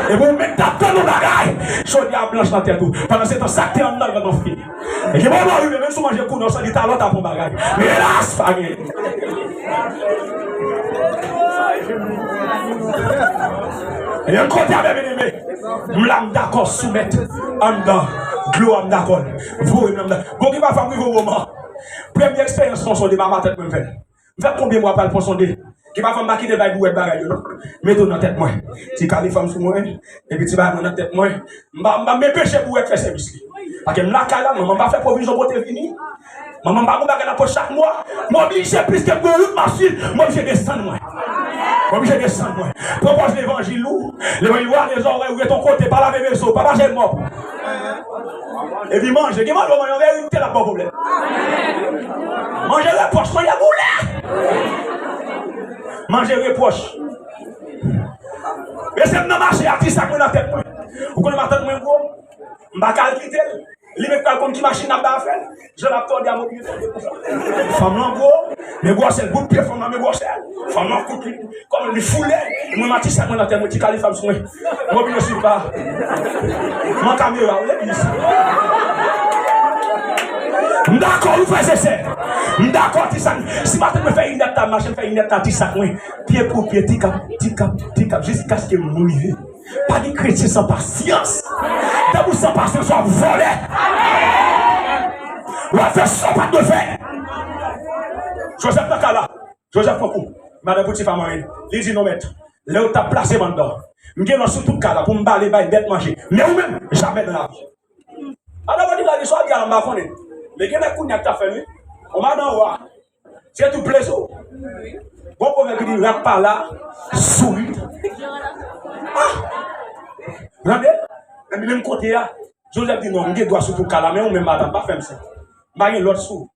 Epi w menm t ap tann yon bagay, chodyè a blanch nan tèt ou. Pandan se tan, sa k te anndan l gentan fini. E gen moman w rive, menm si w manje kounye a, w santi talè w ta pran bagay. Men elas, pa gen. E yon kote avè byeneme, m la m dakò soumèt anndan dlo a, m dakò l. Voye m nan, m dakò. Bon, gen pafwa m rive yon moman, Premye eksperyans pran sonde, mama tèt mwen fè. M fè konbyen mwa pral pran sonde? Ki pa fè m pa kite bay bouwèt bagay yo, non. Mete w nan tèt mwen. Ti kalifòm sou mwen, epi ti bagay mwen nan tèt mwen. M pa, m pa, m enpeche bouwèt fè sèvis li. Paske m lakay la, manman m pa fè pwovizyon pou te vini. Manman m pa gon bagay nan pòch chak mwa. M oblije, piske gon wout m ap swiv, m oblije desann mwen. M oblije desann mwen. Pran pòz levanjil ou. Levanjil ou ale zòrèy ou ret yon kote, pa lave veso, pa mache mòp. Epi manje, gen manje ou manje, an verite l ap ba w pwoblèm. Manje repwòch, manje boulè. Manje repwòch. Mesye m nan mache a, ti sak mwen nan tèt mwen. Ou konnen matant mwen gwo? M pa ka al kite l. Li menm pral konn ki machin n ap bay afè l. Jan l ap tòde a, m oblije tòde konsa. Fanm lan gwo, men gwosè l, bout pye fanm lan, men gwosè l. Fanm lan kout li, kòm li foule. Mwen, m a ti sak mwen nan tèt mwen, ti kalifòm sou mwen. M oblije swiv pa. M an kamera, wi, legliz. M dakò, wi, frè e sè. M dakò, ti sak. Si maten mwen fè inèdtan, mache m fè inèdtan, ti sak mwen. Pye pou pye, tikap, tikap, tikap, jiskaske m rive. Pa gen kretyen san pasyans. Depi w san pasyans, w ap vòlè. W ap fè sa w pa t dwe fè. Jozèf nan kay la. Jozèf pran kou. Madan Potifa manyen l. Li di, "Non, mèt, lè yo t ap plase m anndan, m gen lòd sou tout kay la pou m bale bay bèt manje. Men ou menm, jamè nan lavi." Madan Potifa di, "Sa w ap di a la, m pa konnen. Men gen nèg kounye a k t ap fè l, wi. Yon madan wa." Se tou plezi w. Gon pwovèb ki di, "Rat pa la, sourit." Ah! Tande? Epi menm kote a, Jozèf di, "Non, m gen dwa sou tout kay la, men ou menm, madanm, pa fè m sa. M pa gen lòd sou ou.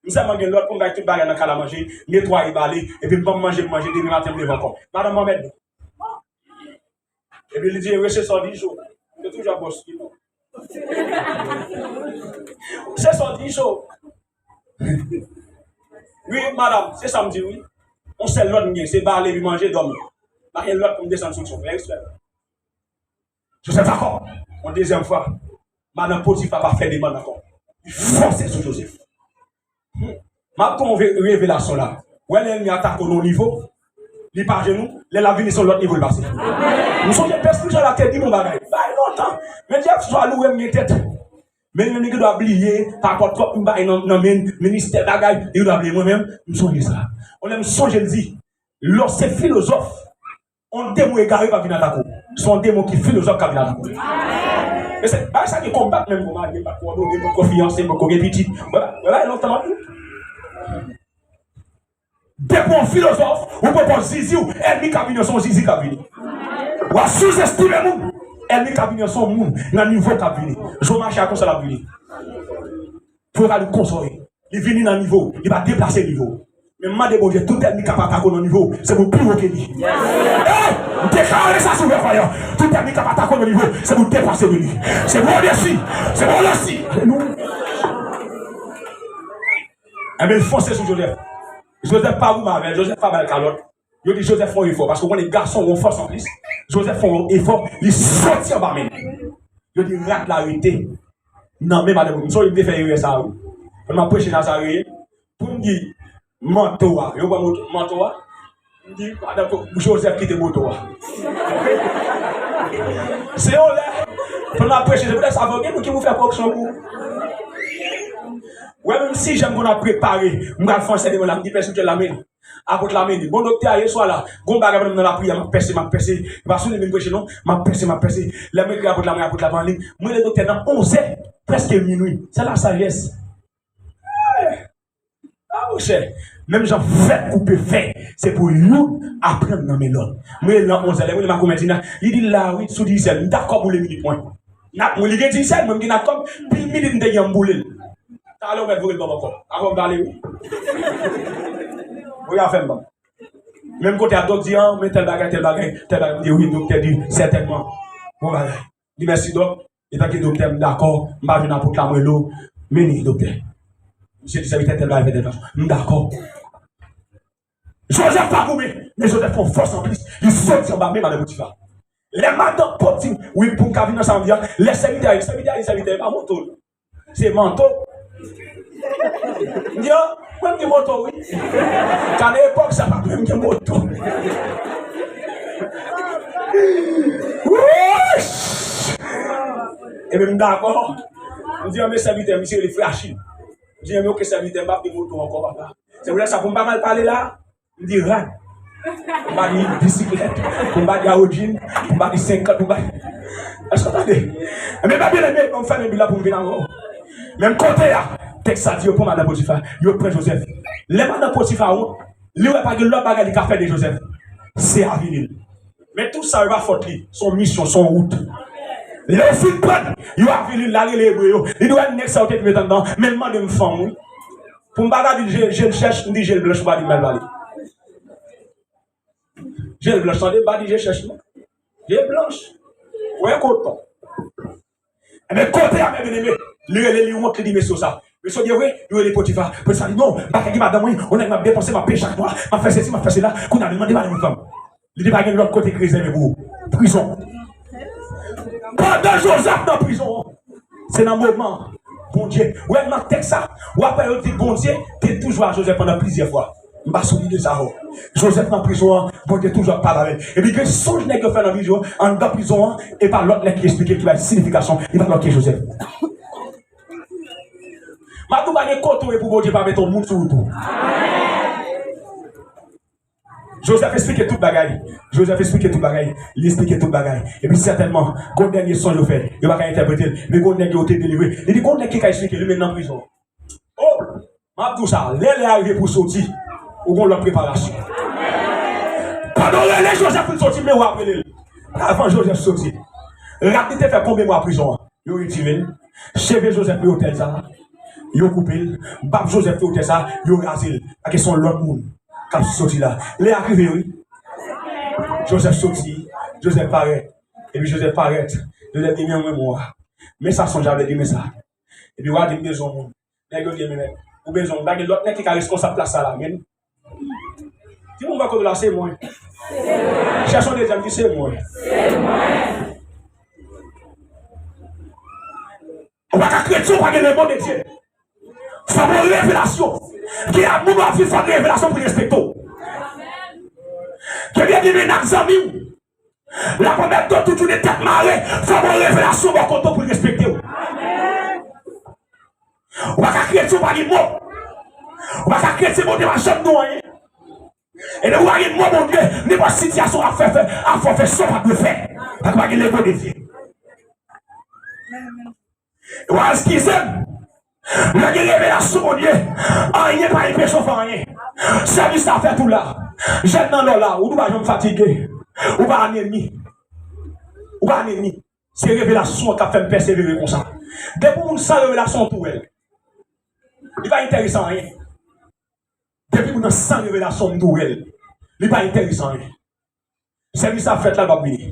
M sèlman gen lòd pou m bay tout bagay nan kay la manje, netwaye, bale, epi m ban m manje, m manje, demen maten m leve ankò." Madanm anmède. Epi li di, "Ewe, se sa w di, Jo." Se toujou ap bòs li, non. Se sa w di, Jo. Wi, madanm, se sa m di, wi. Yon sèl lòd m gen, se bale, epi manje, dòmi. Pa gen lòd pou m desann sou tyon. Fè respè. Jozèf dakò. Yon dezyèm fwa, madanm Potifa pa fè demann ankò. Li fonse sou Jozèf. M ap gon ve- revelasyon la. Ou wè lè ènmi atake w nan yon nivo, li pa jwenn ou, lè l ap vini se yon lòt nivo l pase. M sonje pè espirityèl la te di m yon bagay. Bagay lontan. Men Jozèf swa loure m gen tèt. Men li menm li gen dwa bliye, pa rapò twòp m bay nan, nan men ministè bagay, li gen dwa bliye mwen menm, m sonje sa. Yon lè m sonje l di, lè w se filozòf, yon demon egare pa vin atake w. Se yon demon ki filozòf k ap vin atake w. E se bagay sa ki konbat menm pou marye, pa t ko òdone, pa t ko fiyanse, pa t ko gen pitit. Wè, wè, bagay lontan m ap di. Depi w filozòf, ou poko zizi w, ènmi k ap vini an se yon zizi k ap vini. W ap souzestime moun. Ènmi k ap vini an se yon moun nan nivo k ap vini. Jan w mache a konsa l ap vini. Pou yo ka di w konsa w ye. Li vini nan nivo w, li pa deplase nivo w. Men m mande Bondye, tout ènmi k ap atake w nan nivo w, se pou w pi wo ke li. Hey! M deklare sa sou vre kwayan. Tout ènmi k ap atake w nan nivo w, se pou w depase de li. Se pou w odesi. Se pou w odesi. Alelouya. Enben, l fonse sou Jozèf. Jozèf pa goumen avè l. Jozèf pa ba l kalòt. Yo di Jozèf fè yon efò, paske w konnen gason gen yon fòs anplis. Jozèf fè yon efò, li soti anba men l. Yo di rad la rete nan men madanm. M sonje m te fè erè sa a, wi. Pandan m ap preche Nazareye, pou m di manto a, yo pran moto, manto a, m di madanm, Jozèf kite moto a. Se yon lè, pandan m ap preche, se poutèt sa fò gen moun ki pou fè kòreksyon pou ou. Wè, menm si jan m konn ap prepare, m pral fè yon sète moun la, m di pè sou tè la, men Apot la mennen. Bon, doktè a, yè swa la, gon bagay pandan m nan lapriyè, m ap pèse, m ap pèse. E pa sou li m vin preche, non. M ap pèse, m ap pèse. Lè m ekri apot la, mwen, apot la pa anliy. Mwen rele doktè nan onzè, prèske minui. Se lasajès. Eh! Ah, monchè. Menm jan fè koupe fè, se pou youn aprann nan men lòt. Mwen rele nan onzè, lè mwen rele Makomè Dina, li di l la, wi, sou dizyèm. M dakò boule minit mwen. N ap, mwen, li gen dizyèm, mwen, m gen n ap kòm, pil minit m te gen an m boule l. Talè ou mèt voye l ban m ankò. Avan m pale, wi. Voye afè m ban m. Menm kote a, dòk di, an, men tèl bagay, tèl bagay, tèl bagay. M di, wi, doktè di, sètènman. Bon bagay. Di, mèsi, dòk. Etanke doktè, m dakò. M pa jwenn apot la, mwen rele w. Men li, doktè. Misye di, sèvitè, tèl bagay, fè tèl bagay. M dakò. Jozèf pa goumen, men Jozèf fè yon fòs anplis. Li soti anba men madan Potifa. Lè madan Potifa, wi, pou m ka vin nan sa m di a, lè sèvitè a, sèvitè a, sèvitè, pa moto. Se manto. M di, an, mwen m gen moto, wi. Kane epòk sa, pa t menm gen moto. Wouch! Ebyen, m dakò. M di, an, men sèvitè, misye rele Frè Achil. Di, "Enben, oke, sèvitè, m p ap gen moto ankò, papa." Se pou sa, pou m pa mal pale la, m di rad. Pou m pa di bisiklèt, pou m pa di Audi, pou m pa di senkant, pou m pa di. Èske w tande? Enben, byen eme, m fèmen Bib la pou m vin avè w. Menm kote a, tèks sa di yo pran madanm Potifa, yo pran Jozèf. Lè madanm Potifa wont, li wè pa gen lòt bagay li ka fè de Jozèf. Se avili l. Men tout sa yo pa fòt li. Se yon misyon, se yon wout. Lè yo fin pran l, yo avili l, l al rele Ebre yo. Li di, "Wè nèg sa yo te met anndan, men l mande m fanm, wi." Pou m pa ta di l je, je l chèch, m di je l blanch, ou pa di m mal pale. Je l blanch, tande, m pa di je chèch, non. Je l blanch. Wè koton. Enben, kote a, men byeneme, li rele, li wont, li di mesye sa. Mesye di vre, li rele Potifa. Potifa di, "Non, m pa ka gen madanm, wi. Yon nèg m ap depanse, m ap peye chak mwa, m ap fè sesi, m ap fè sela. Kounye a, li mande madanm yon fanm." Li te pa gen lòt kote ki rezève pou ou. Prizon. Pandan Jozèf nan prizon an, se nan moman Bondye. Ou wè nan tèks sa, w ap wè yo di Bondye te toujou ak Jozèf pandan plizyè fwa. M pa sou lide sa ho. Jozèf nan prizon an, Bondye toujou ap pale avè l. Epi gen sonj nèg yo fè nan vizyon, anndan prizon an, e pa lòt nèg ki eksplike ki bay siyifikasyon, li pa lòt ke Jozèf. M ap di w pa gen kote w ye pou Bondye pa mete yon moun sou wout ou. Jozèf eksplike tout bagay. Jozèf eksplike tout bagay. Li eksplike tout bagay. Epi sètènman, gon dènye sonj yo fè. Yo pa ka entèprete l. Men gon nèg yo te delivre. Li di gon nèg ki ka eksplike li, men nan prizon. O! M ap di w sa, lè lè a rive pou w soti, ou gon lòt preparasyon. Pandan w rele Jozèf pou l soti, men w ap rele l. Avan Jozèf soti, rad li te fè konbyen mwa prizon an? Yo retire l. Cheve Jozèf te otè sa, yo koupe l. Bab Jozèf te otè sa, yo raze l. Paske se yon lòt moun k ap soti la. Lè a rive, wi. Jozèf soti, Jozèf parèt. Epi Jozèf parèt. Jozèf di, "Men mwen, mwen, wa." Men sa sonj la vle di, men sa. Epi wa di, "M bezwen yon moun." Nèg yo di, "Men, men, ou bezwen, m pa gen lòt nèg ki ka reskonsab plas sa la, men." Di moun bò kote w la, "Se mwen." Chèche yon dezyèm, di, "Se mwen." Ou pa ka kretyen, ou pa gen lemon de Dye. Fò w gen revelasyon. Gen moun w ap viv, fò w gen revelasyon pou l respekte w. Gen byen gen menak zanmi w. L ap anmède w tout jounen tèt mare, fò w gen revelasyon bò kote w pou l respekte w. Ou pa ka kretyen, ou pa gen mo. Ou pa ka kretyen, Bondye pa janm di w anyen. E depi ou pa gen mo Bondye, nenpòt sitiyasyon ap fè, fè, ap fè w fè sa w pa dwe fè. Paske ou pa gen lemon de Dye. Wa eskize m. Lè gen revelasyon Bondye, anyen pa enpeche w fè anyen. Sèvis la fèt ou la. Jèn nan lò la, ou tou pa janm fatige. Ou pa anemi. Ou pa anemi. Se revelasyon an k ap fè m pèsevere konsa. Depi moun san revelasyon, ou tou wè l. Li pa enterese anyen. Depi moun nan san revelasyon, m tou wè l. Li pa enterese anyen. Sèvis la fèt la, l p ap vini.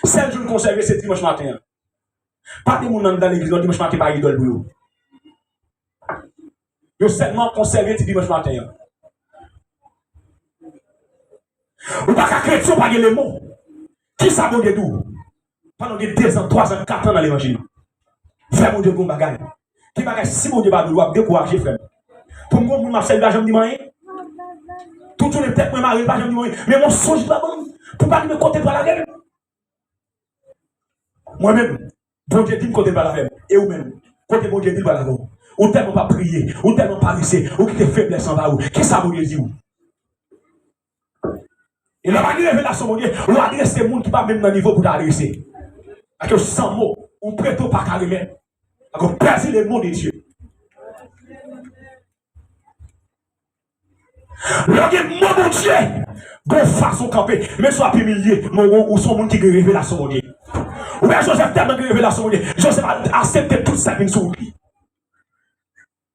Sèl jou l konsève, se dimanch maten an. Pa gen moun anndan legliz, non, dimanch maten pa idòl pou yo. Yo sèlman konsève ti dimanch maten an. Ou pa ka kretyen, ou pa gen lemon. Kisa Bondye di w? Pandan w gen dezan, twazan, katan nan levanjil. Fè Bondye bon bagay. Gen bagay, si Bondye pa di w, w ap dekouraje, frè m. Pou m gon moun m ap sèvi, pa janm di m anyen. Tout jounen tèt mwen mare, pa janm di m anyen. Men yon sonj li pa ban m. Pou pa di men kote l pral avè m. Mwen menm, Bondye di m kote l pral avè m. E ou menm, kote Bondye di l pral avè w? Ou tèlman pa priye, ou tèlman parese, ou kite feblès anba ou. Kisa Bondye di w? E lè w pa gen revelasyon Bondye, ou adrese moun ki pa menm nan nivo pou ta adrese. Paske w san mo, ou prete w pa ka remèt. Paske w pèdi lemon de Dye. Lè w gen mo Bondye, gon fason w kanpe, men si w ap imilye, men ou, ou se yon moun ki gen revelasyon Bondye. Ou wè Jozèf tèlman gen revelasyon Bondye, Jozèf a-, aksepte tout sa k vin sou wout li.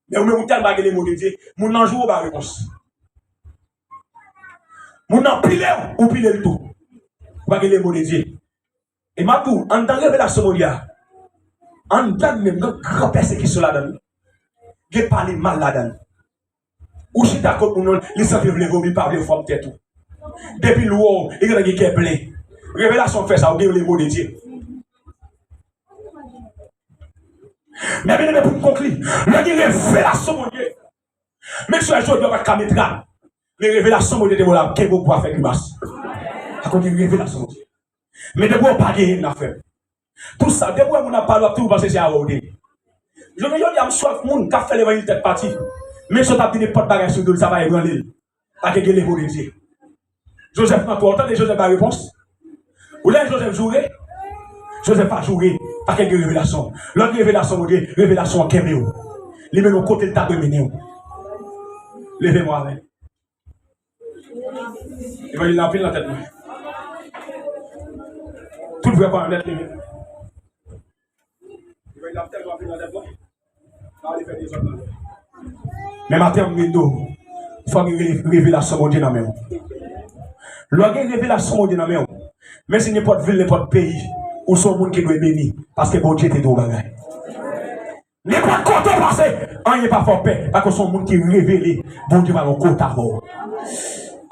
Men ou menm ou tèlman gen lemon de Dye, moun nan joure w ba repons. Moun nan pile w, ou pile l tou. Ou pa gen lemon de Dye. E m ap di w, anndan revelasyon Bondye a, anndan l menm, gen gran pèsekisyon ladan l. Gen pale mal ladan l. Ou chita kot moun nan, li santi l vle vomi, pa vle fòm tèt ou. Depi l wè w, li gentan gen kè plen. Revelasyon fè sa, ou gen lemon de Dye. Men byeneme, pou m konkli, lè gen revelasyon Bondye, menm si w wè jodi a w pa t ka met rad, men revelasyon Bondye te ba w la, kenbe w pou w pa fè grimas. Akoz gen revelasyon Bondye. Men depi w pa genyen l, n ap fè l. Tout sa, depi w wè moun ap pale, w ap toujou panse se avè w li ye. Jounen jodi a, m swaf moun k ap fè levanjil tèt pati. Men si w t ap di nenpòt bagay sou do l, sa va ebranle l. Paske gen levo de Dye. Jozèf nan twa, w tande Jozèf bay repons? Ou tande Jozèf joure? Jozèf pa joure, paske gen revelasyon. Lè w gen revelasyon Bondye, revelasyon an kenbe w. Li mennen w kote l ta dwe mennen w. Leve men w avè m. Levanjil la anpil nan tèt mwen. Tout vrè kwayè nèt leve. Levanjil la tèlman anpil nan tèt mwen. M pa vle fè dezòd nan tèt. Men maten an, m vin di w, fò gen re- revelasyon Bondye nan men w. Lè w gen revelasyon Bondye nan men w, men si nenpòt vil, nenpòt peyi, ou se yon moun ki dwe beni, paske Bondye te di w bagay. Nenpòt kote w pase, anyen pa fè w pè, paske w se yon moun ki revele, Bondye pral yon kote avè w.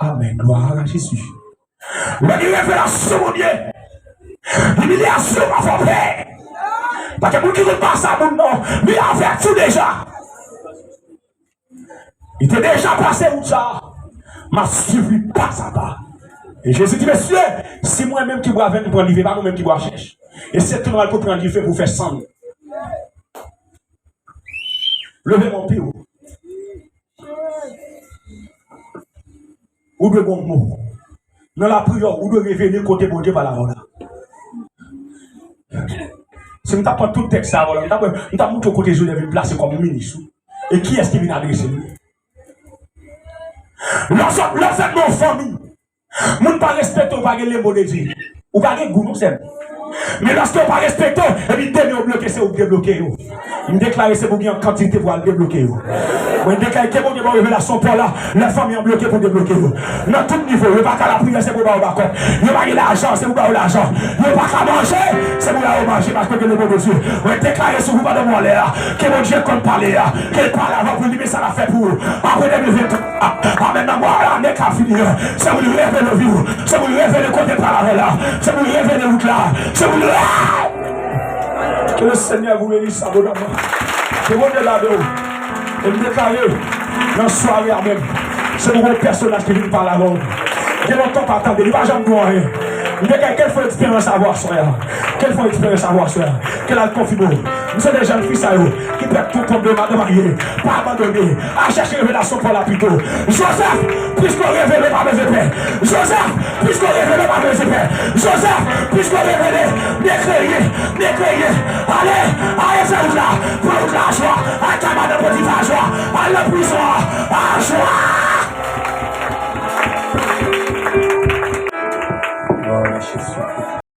Amèn, glwa a Jezi. Lè gen revelasyon Bondye, imilyasyon pa fè w pè. Paske moun ki konn pase a moun nan, li avèti w deja. Li te deja pase wout sa a. M ap swiv li pa a pa. E Jezi di, mesye, si mwen menm ki bwè vèn, m pran dife, pa nou menm ki bwè chèch. E se tou nou al pou pran dife pou fè sann. Leve men w pi wo. Ou dwe gon mo. Nan lapriyè, ou dwe revele kote Bondye pale avè w la. Si m ta pran tout tèks sa avè w la, m ta, m ta montre w kote Jozèf vin plase kòm minis ou. E kiyès ki vin adrese l? Lè w sot, lè w fèt nan yon fanmi, moun pa respekte w, ou pa gen levo de Dye. Ou pa gen gou non, sè m. Men lòske yo pa respekte w, epi demen yo bloke, se ou k debloke yo. M deklare se pou gen yon kantite pou al debloke yo. Mwen deklare ke Bondye ba w revelasyon pa w la, lè fanmi an bloke pou debloke yo. Nan tout nivo, yo pa ka lapriyè, se pou ba yo bakòp. Yo pa gen lajan, se pou ba yo lajan. Yo pa ka manje, se pou ba yo manje, paske gen levo de Dye. Mwen deklare sou ou pandan mwen anlè a, ke Bondye konn pale a, ke l pale avè w pou li men sa l ap fè pou ou. Apre de mil venntwa, amèn, nan mwa ane k ap vini an, se pou l revele vi w, se pou l revele kote l pral avè w la, se pou l revele wout la, se pou l. Ke le Senyè vous bénisse abondamment. Ke Bondye gade w. E m deklare, nan sware a menm, se pou yon pèsonaj ki vin pale avè w. Gen lontan w pa tande, li pa janm di w anyen. M deklare, ke l fè eksperyans avè w aswè a. Ke l fè eksperyans avè w aswè a. Ke l al konfime w. M se de jèn fi sa yo ki pèd tou tonbe, madanm marye, pa abandone. Al chèche revelasyon pa w la pito. Jozèf, piske w revele, pa bezwen pè. Jozèf, piske w revele, pa bezwen pè. Jozèf, piske w revele, dekreye, dekreye. Ale,